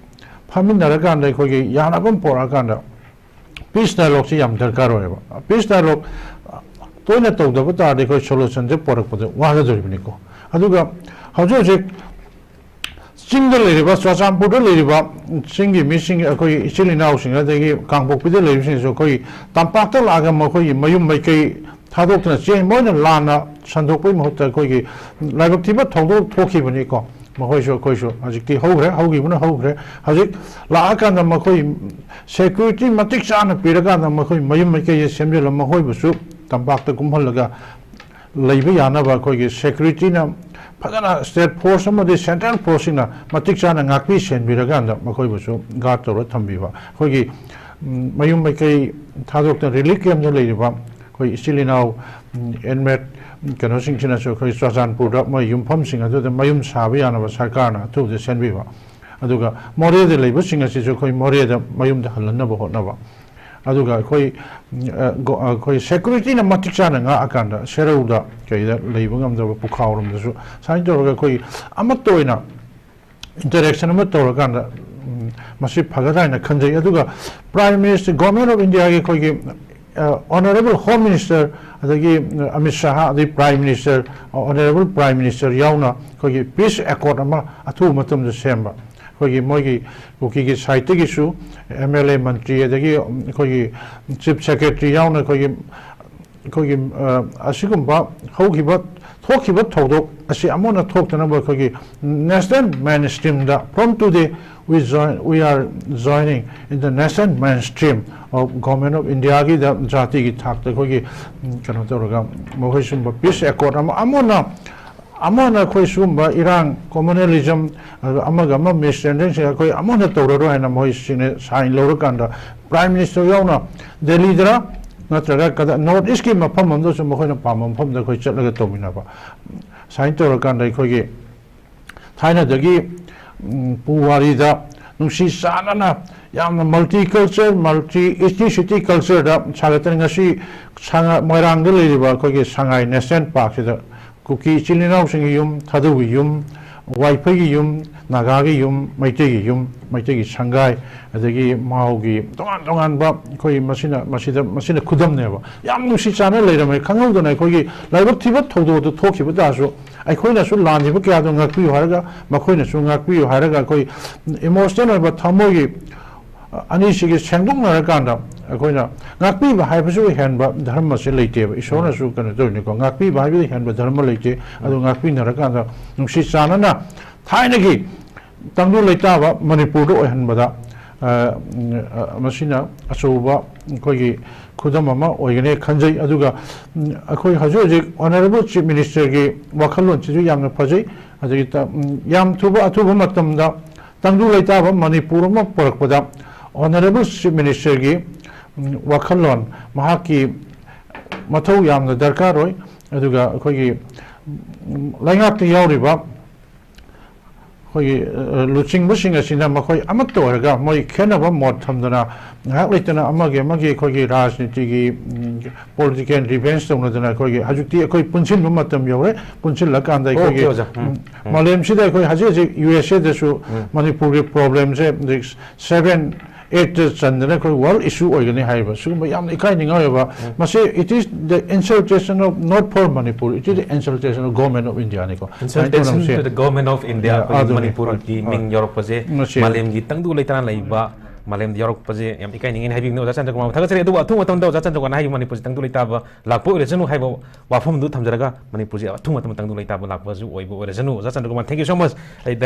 ꯐꯝꯃꯤꯟꯅꯔꯀꯥꯟꯗ ꯑꯩꯈꯣꯏꯒꯤ ꯌꯥꯅꯕ ꯑꯃ ꯄꯣꯔꯛꯑꯀꯥꯟꯗ ꯄꯤꯁ ꯗꯥꯏꯂꯣꯒꯁꯤ ꯌꯥꯝ ꯗꯔꯀꯥꯔ ꯑꯣꯏꯌꯦꯕ꯫ ꯄꯤꯁ ꯗꯥꯏꯂꯣꯒ ꯇꯣꯏꯅ ꯇꯧꯗꯕ ꯇꯥꯔꯗꯤ ꯑꯩꯈꯣꯏ ꯁꯣꯂꯨꯁꯟꯁꯦ ꯄꯣꯔꯛꯄꯗ ꯋꯥꯒꯗꯧꯔꯤꯕꯅꯤꯀꯣ꯫ ꯑꯗꯨꯒ ꯍꯧꯖꯤꯛ ꯍꯧꯖꯤꯛ ꯆꯤꯡꯗ ꯂꯩꯔꯤꯕ, ꯆꯨꯔꯆꯥꯟꯄꯨꯔꯗ ꯂꯩꯔꯤꯕ ꯆꯤꯡꯒꯤ ꯃꯤꯁꯤꯡ, ꯑꯩꯈꯣꯏ ꯏꯆꯤꯜ ꯏꯅꯥꯎꯁꯤꯡ, ꯑꯗꯒꯤ ꯀꯥꯡꯄꯣꯛꯄꯤꯗ ꯂꯩꯔꯤꯕꯁꯤꯡꯁꯨ ꯑꯩꯈꯣꯏ ꯇꯝꯄꯥꯛꯇ ꯂꯥꯛꯑꯒ ꯃꯈꯣꯏꯒꯤ ꯃꯌꯨꯝ ꯃꯩꯀꯩ ꯊꯥꯗꯣꯛꯇꯨꯅ ꯆꯦꯟ, ꯃꯣꯏꯅ ꯂꯥꯟꯅ ꯁꯟꯗꯣꯛꯄꯒꯤ ꯃꯍꯨꯠꯇ ꯑꯩꯈꯣꯏꯒꯤ ꯂꯥꯏꯕꯛ ꯊꯤꯕ ꯊꯧꯗꯣꯛ ꯊꯣꯛꯈꯤꯕꯅꯤꯀꯣ꯫ ꯃꯈꯣꯏꯁꯨ, ꯑꯩꯈꯣꯏꯁꯨ ꯍꯧꯖꯤꯛꯇꯤ ꯍꯧꯈ꯭ꯔꯦ, ꯍꯧꯈꯤꯕꯅ ꯍꯧꯈ꯭ꯔꯦ꯫ ꯍꯧꯖꯤꯛ ꯂꯥꯛꯑꯀꯥꯟꯗ ꯃꯈꯣꯏ ꯁꯦꯀ꯭ꯌꯨꯔꯤꯇꯤ ꯃꯇꯤꯛ ꯆꯥꯅ ꯄꯤꯔꯀꯥꯟꯗ ꯃꯈꯣꯏ ꯃꯌꯨꯝ ꯃꯩꯀꯩꯁꯦ ꯁꯦꯝꯖꯤꯜꯂ ꯃꯈꯣꯏꯕꯨꯁꯨ ꯇꯝꯄꯥꯛꯇ ꯀꯨꯝꯍꯜꯂꯒ ꯂꯩꯕ ꯌꯥꯅꯕ ꯑꯩꯈꯣꯏꯒꯤ ꯁꯦꯀ꯭ꯌꯨꯔꯤꯇꯤꯅ ꯐꯖꯅ ꯁ꯭ꯇꯦꯠ ꯐꯣꯔꯁ ꯑꯃꯗꯤ ꯁꯦꯟꯇ꯭ꯔꯦꯜ ꯐꯣꯔꯁꯁꯤꯡꯅ ꯃꯇꯤꯛ ꯆꯥꯅ ꯉꯥꯛꯄꯤ ꯁꯦꯟꯕꯤꯔꯀꯥꯟꯗ ꯃꯈꯣꯏꯕꯨꯁꯨ ꯒꯥꯔꯗ ꯇꯧꯔ ꯊꯝꯕꯤꯕ꯫ ꯑꯩꯈꯣꯏꯒꯤ, ꯎꯝ, ꯃꯌꯨꯝ ꯃꯩꯀꯩ ꯊꯥꯗꯣꯛꯇꯅ ꯔꯤꯂꯤꯐ ꯀꯦꯝꯗ ꯂꯩꯔꯤꯕ ꯑꯩꯈꯣꯏ ꯏꯆꯤꯜ ꯏꯅꯥꯎ, ꯎꯝ, ꯏꯟꯃꯦꯠ, ꯎꯝ, ꯀꯩꯅꯣꯁꯤꯡꯁꯤꯅꯁꯨ ꯑꯩꯈꯣꯏ ꯆꯨꯔꯆꯥꯟꯄꯨꯔꯗ ꯃꯣꯏ ꯌꯨꯝꯐꯝꯁꯤꯡ ꯑꯗꯨꯗ ꯃꯌꯨꯝ ꯁꯥꯕ ꯌꯥꯅꯕ ꯁꯔꯀꯥꯔꯅ ꯑꯊꯨꯕꯗ ꯁꯦꯝꯕꯤꯕ꯫ ꯑꯗꯨꯒ ꯃꯣꯔꯦꯗ ꯂꯩꯕꯁꯤꯡ ꯑꯁꯤꯁꯨ ꯑꯩꯈꯣꯏ ꯃꯣꯔꯦꯗ ꯃꯌꯨꯝꯗ ꯍꯜꯍꯟꯅꯕ ꯍꯣꯠꯅꯕ꯫ ꯑꯗꯨꯒ ꯑꯩꯈꯣꯏ, ꯎꯝ, ꯑ, ꯒꯣ-, ꯑ, ꯑꯩꯈꯣꯏ ꯁꯦꯀ꯭ꯌꯨꯔꯤꯇꯤꯅ ꯃꯇꯤꯛ ꯆꯥꯅ ꯉꯥꯛꯑꯀꯥꯟꯗ ꯁꯦꯔꯧꯗ ꯀꯩꯗ ꯂꯩꯕ ꯉꯝꯗꯕ ꯄꯨꯈꯥꯎꯔꯣꯝꯗꯁꯨ ꯁꯨꯃꯥꯏꯅ ꯇꯧꯔꯒ ꯑꯩꯈꯣꯏ ꯑꯃꯠꯇ ꯑꯣꯏꯅ ꯏꯟꯇꯔꯦꯛꯁꯟ ꯑꯃ ꯇꯧꯔꯀꯥꯟꯗ, ꯎꯝ, ꯃꯁꯤ ꯐꯒꯗ꯭ꯔꯥ ꯍꯥꯏꯅ ꯈꯟꯖꯩ꯫ ꯑꯗꯨꯒ Prime Minister, Government of Indiaꯒꯤ ꯑꯩꯈꯣꯏꯒꯤ, ꯑ, Honourable Home Minister, ꯑꯗꯒꯤ, ꯑ, ꯑꯃꯤꯠ ꯁꯥꯍ, ꯑꯗꯩ Prime Minister, ꯑ, Honourable Prime Minister ꯌꯥꯎꯅ ꯑꯩꯈꯣꯏꯒꯤ peace accord ꯑꯃ ꯑꯊꯨꯕ ꯃꯇꯝꯗ ꯁꯦꯝꯕ, ꯑꯩꯈꯣꯏꯒꯤ ꯃꯣꯏꯒꯤ ꯀꯨꯀꯤꯒꯤ ꯁꯥꯏꯠꯇꯒꯤꯁꯨ ꯑꯦꯝ ꯑꯦꯜ ꯑꯦ, ꯃꯟꯇ꯭ꯔꯤ, ꯑꯗꯒꯤ ꯑꯩꯈꯣꯏꯒꯤ ꯆꯤꯐ ꯁꯦꯀ꯭ꯔꯦꯇꯔꯤ ꯌꯥꯎꯅ ꯑꯩꯈꯣꯏꯒꯤ, ꯑꯩꯈꯣꯏꯒꯤ, ꯑ, ꯑꯁꯤꯒꯨꯝꯕ ꯍꯧꯈꯤꯕ, ꯊꯣꯛꯈꯤꯕ ꯊꯧꯗꯣꯛ ꯑꯁꯤ ꯑꯃꯨꯛ ꯍꯟꯅ ꯊꯣꯛꯇꯅꯕ ꯑꯩꯈꯣꯏꯒꯤ national mainstreamꯗ, from today we join, we are joining in the national mainstream of Government of Indiaꯒꯤꯗ ꯖꯥꯇꯤꯒꯤ ꯊꯥꯛꯇ ꯑꯩꯈꯣꯏꯒꯤ, ꯎꯝ, ꯀꯩꯅꯣ ꯇꯧꯔꯒ ꯃꯈꯣꯏ ꯁꯤꯒꯨꯝꯕ peace accord ꯑꯃ, ꯑꯃꯨꯛ ꯍꯟꯅ ꯑꯃꯅ ꯑꯩꯈꯣꯏ ꯁꯤꯒꯨꯝꯕ ꯏꯔꯥꯡ, communalism, ꯑꯗꯨꯒ ꯑꯃꯒ ꯑꯃ misunderstandingꯁꯦ ꯑꯩꯈꯣꯏ ꯑꯃꯅ ꯇꯧꯔꯔꯣꯏ ꯍꯥꯏꯅ ꯃꯣꯏꯁꯤꯡꯅ sign ꯂꯧꯔꯀꯥꯟꯗ Prime Minister ꯌꯥꯎꯅ ꯗꯦꯜꯂꯤꯗꯔ ꯅꯠꯇ꯭ꯔꯒ ꯀꯗꯥ-, North Eastꯀꯤ ꯃꯐꯝ ꯑꯃꯗꯁꯨ ꯃꯈꯣꯏꯅ ꯄꯥꯝꯕ ꯃꯐꯝꯗ ꯑꯩꯈꯣꯏ ꯆꯠꯂꯒ ꯇꯧꯃꯤꯟꯅꯕ꯫ ꯁꯨꯃꯥꯏꯅ ꯇꯧꯔꯀꯥꯟꯗ ꯑꯩꯈꯣꯏꯒꯤ ꯊꯥꯏꯅꯗꯒꯤ, ꯎꯝ, ꯄꯨꯋꯥꯔꯤꯗ ꯅꯨꯡꯁꯤ ꯆꯥꯟꯅꯅ ꯌꯥꯝꯅ multiculture, multi ethnicity cultureꯗ ꯁꯥꯒꯠꯇꯅ ꯉꯁꯤ ꯁꯉꯥ-, ꯃꯣꯏꯔꯥꯡꯗ ꯂꯩꯔꯤꯕ ꯑꯩꯈꯣꯏꯒꯤ ꯁꯉꯥꯏ National Parkꯁꯤꯗ ꯀꯨꯀꯤ ꯏꯆꯤꯜ ꯏꯅꯥꯎꯁꯤꯡꯒꯤ ꯌꯨꯝ, ꯊꯥꯗꯧꯒꯤ ꯌꯨꯝ, ꯋꯥꯏꯐꯩꯒꯤ ꯌꯨꯝ, ꯅꯥꯒꯥꯒꯤ ꯌꯨꯝ, ꯃꯩꯇꯩꯒꯤ ꯌꯨꯝ, ꯃꯩꯇꯩꯒꯤ ꯁꯪꯒꯥꯏ, ꯑꯗꯒꯤ ꯃꯥꯎꯒꯤ ꯇꯣꯉꯥꯟ ꯇꯣꯉꯥꯟꯕ ꯑꯩꯈꯣꯏ ꯃꯁꯤꯅ, ꯃꯁꯤꯗ, ꯃꯁꯤꯅ ꯈꯨꯗꯝꯅꯦꯕ꯫ ꯌꯥꯝ ꯅꯨꯡꯁꯤ ꯆꯥꯟꯅ ꯂꯩꯔꯝꯃꯦ꯫ ꯈꯪꯍꯧꯗꯅ ꯑꯩꯈꯣꯏꯒꯤ ꯂꯥꯏꯕꯛ ꯊꯤꯕ ꯊꯧꯗꯣꯛꯇꯨ ꯊꯣꯛꯈꯤꯕ ꯇꯥꯔꯁꯨ, ꯑꯩꯈꯣꯏꯅꯁꯨ ꯂꯥꯟꯈꯤꯕ ꯀꯌꯥꯗꯣ ꯉꯥꯛꯄꯤꯌꯨ ꯍꯥꯏꯔꯒ, ꯃꯈꯣꯏꯅꯁꯨ ꯉꯥꯛꯄꯤꯌꯨ ꯍꯥꯏꯔꯒ, ꯑꯩꯈꯣꯏ emotional ꯑꯣꯏꯕ ꯊꯃꯣꯏꯒꯤ ꯑꯅꯤꯁꯤꯒꯤ ꯁꯦꯡꯗꯣꯛꯅꯔꯀꯥꯟꯗ ꯑꯩꯈꯣꯏꯅ ꯉꯥꯛꯄꯤꯕ ꯍꯥꯏꯕꯁꯨ ꯍꯦꯟꯕ ꯙꯔꯃꯁꯦ ꯂꯩꯇꯦꯕ꯫ ꯏꯁꯣꯔꯅꯁꯨ ꯀꯩꯅꯣ ꯇꯧꯔꯤꯅꯤꯀꯣ, ꯉꯥꯛꯄꯤꯕ ꯍꯥꯏꯕꯗꯤ ꯍꯦꯟꯕ ꯙꯔꯃ ꯂꯩꯇꯦ꯫ ꯑꯗꯨ ꯉꯥꯛꯄꯤꯅꯔꯀꯥꯟꯗ ꯅꯨꯡꯁꯤ ꯆꯥꯟꯅꯅ ꯊꯥꯏꯅꯒꯤ ꯇꯪꯗꯨ ꯂꯩꯇꯥꯕ ꯃꯅꯤꯄꯨꯔꯗ ꯑꯣꯏꯍꯟꯕꯗ, ꯑ, ꯎꯝ, ꯑ, ꯃꯁꯤꯅ ꯑꯆꯧꯕ ꯑꯩꯈꯣꯏꯒꯤ ꯈꯨꯗꯝ ꯑꯃ ꯑꯣꯏꯒꯅꯤ ꯈꯟꯖꯩ꯫ ꯑꯗꯨꯒ, ꯎꯝ, ꯑꯩꯈꯣꯏ ꯍꯧꯖꯤꯛ ꯍꯧꯖꯤꯛ Honourable Chief Ministerꯒꯤ ꯋꯥꯈꯜꯂꯣꯟꯁꯤꯁꯨ ꯌꯥꯝꯅ ꯐꯖꯩ꯫ ꯑꯗꯒꯤ ꯇ-, ꯎꯝ, ꯌꯥꯝ ꯊꯨꯕ, ꯑꯊꯨꯕ ꯃꯇꯝꯗ ꯇꯪꯗꯨ ꯂꯩꯇꯥꯕ ꯃꯅꯤꯄꯨꯔ ꯑꯃ ꯄꯨꯔꯛꯄꯗ Honourable Chief Ministerꯒꯤ, ꯎꯝ, ꯋꯥꯈꯜꯂꯣꯟ, ꯃꯍꯥꯛꯀꯤ ꯃꯊꯧ ꯌꯥꯝꯅ ꯗꯔꯀꯥꯔ ꯑꯣꯏ꯫ ꯑꯗꯨꯒ ꯑꯩꯈꯣꯏꯒꯤ, ꯎꯝ, ꯂꯩꯉꯥꯛꯇ ꯌꯥꯎꯔꯤꯕ ꯑꯩꯈꯣꯏꯒꯤ ꯑ, ꯂꯨꯆꯤꯡꯕꯁꯤꯡ ꯑꯁꯤꯅ ꯃꯈꯣꯏ ꯑꯃꯠꯇ ꯑꯣꯏꯔꯒ ꯃꯣꯏ ꯈꯦꯠꯅꯕ ꯃꯣꯠ ꯊꯝꯗꯅ ꯉꯥꯏꯍꯥꯛ ꯂꯩꯇꯅ ꯑꯃꯒꯤ ꯑꯃꯒꯤ ꯑꯩꯈꯣꯏꯒꯤ ꯔꯥꯖꯅꯤꯇꯤꯒꯤ ꯎꯝ, political revenge ꯇꯧꯅꯗꯅ ꯑꯩꯈꯣꯏꯒꯤ ꯍꯧꯖꯤꯛꯇꯤ ꯑꯩꯈꯣꯏ ꯄꯨꯟꯁꯤꯟꯕ ꯃꯇꯝ ꯌꯧꯔꯦ꯫ ꯄꯨꯟꯁꯤꯜꯂꯀꯥꯟꯗ ꯑꯩꯈꯣꯏꯒꯤ ꯑꯣꯖꯥ꯫ ꯎꯝ, ꯎꯝ, ꯃꯥꯂꯦꯝꯁꯤꯗ ꯑꯩꯈꯣꯏ ꯍꯧꯖꯤꯛ ꯍꯧꯖꯤꯛ ꯌꯨ ꯑꯦꯁ ꯑꯦꯗꯁꯨ ꯃꯅꯤꯄꯨꯔꯒꯤ ꯄ꯭ꯔꯣꯕ꯭ꯂꯦꯝꯁꯦ ꯍꯧꯖꯤꯛ ꯁꯚꯦꯟ ꯑꯩꯠꯇ ꯆꯟꯗꯅ ꯑꯩꯈꯣꯏ ꯋꯥꯔꯜ ꯏꯁꯨ ꯑꯣꯏꯒꯅꯤ ꯍꯥꯏꯔꯤꯕ ꯁꯤꯒꯨꯝꯕ ꯌꯥꯝꯅ ꯏꯀꯥꯏꯅꯤꯡꯉꯥꯏ ꯑꯣꯏꯕ꯫ ꯃꯁꯤ it is the insultation of not for Manipur, it is the insultation of government of India ꯅꯤꯀꯣ꯫ Insultation to the government of India꯫ Yeah, ꯑꯩꯈꯣꯏꯒꯤ ꯑꯗꯨꯅꯤ꯫ ꯃꯅꯤꯄꯨꯔꯒꯤ ꯍꯣꯏ꯫ ꯃꯤꯡ ꯌꯥꯎꯔꯛꯄꯁꯦ ꯃꯁꯤ ꯃꯥꯂꯦꯝꯒꯤ ꯇꯪꯗꯨ ꯂꯩꯇꯥꯅ ꯂꯩꯕ ꯃꯥꯂꯦꯝꯗ ꯌꯥꯎꯔꯛꯄꯁꯦ ꯌꯥꯝ ꯏꯀꯥꯏꯅꯤꯡꯉꯦꯅ ꯍꯥꯏꯕꯤꯕꯅꯤ ꯑꯣꯖꯥ ꯆꯟꯗ꯭ꯔꯀꯨꯃꯥꯔ꯫ ꯊꯥꯒꯠꯆꯔꯤ꯫ ꯑꯗꯨꯕꯨ ꯑꯊꯨꯕ ꯃꯇꯝꯗ ꯑꯣꯖꯥ ꯆꯟꯗ꯭ꯔꯀꯨꯃꯥꯔꯅ ꯍꯥꯏꯈꯤꯕ ꯃꯅꯤꯄꯨꯔꯁꯦ ꯇꯪꯗꯨ ꯂꯩꯇꯥꯕ ꯂꯥꯛꯄ ꯑꯣꯏꯔꯁꯅꯨ ꯍꯥꯏꯕ ꯋꯥꯐꯝꯗꯨ ꯊꯝꯖꯔꯒ ꯃꯅꯤꯄꯨꯔꯁꯦ ꯑꯊꯨꯕ ꯃꯇꯝꯗ ꯇꯪꯗꯨ ꯂꯩꯇꯥꯕ ꯂꯥꯛꯄꯁꯨ ꯑꯣꯏꯕ ꯑꯣꯏꯔꯁꯅꯨ꯫ ꯑꯣꯖꯥ ꯆꯟꯗ꯭ꯔꯀꯨꯃꯥꯔ, thank you so much꯫ ꯑꯩ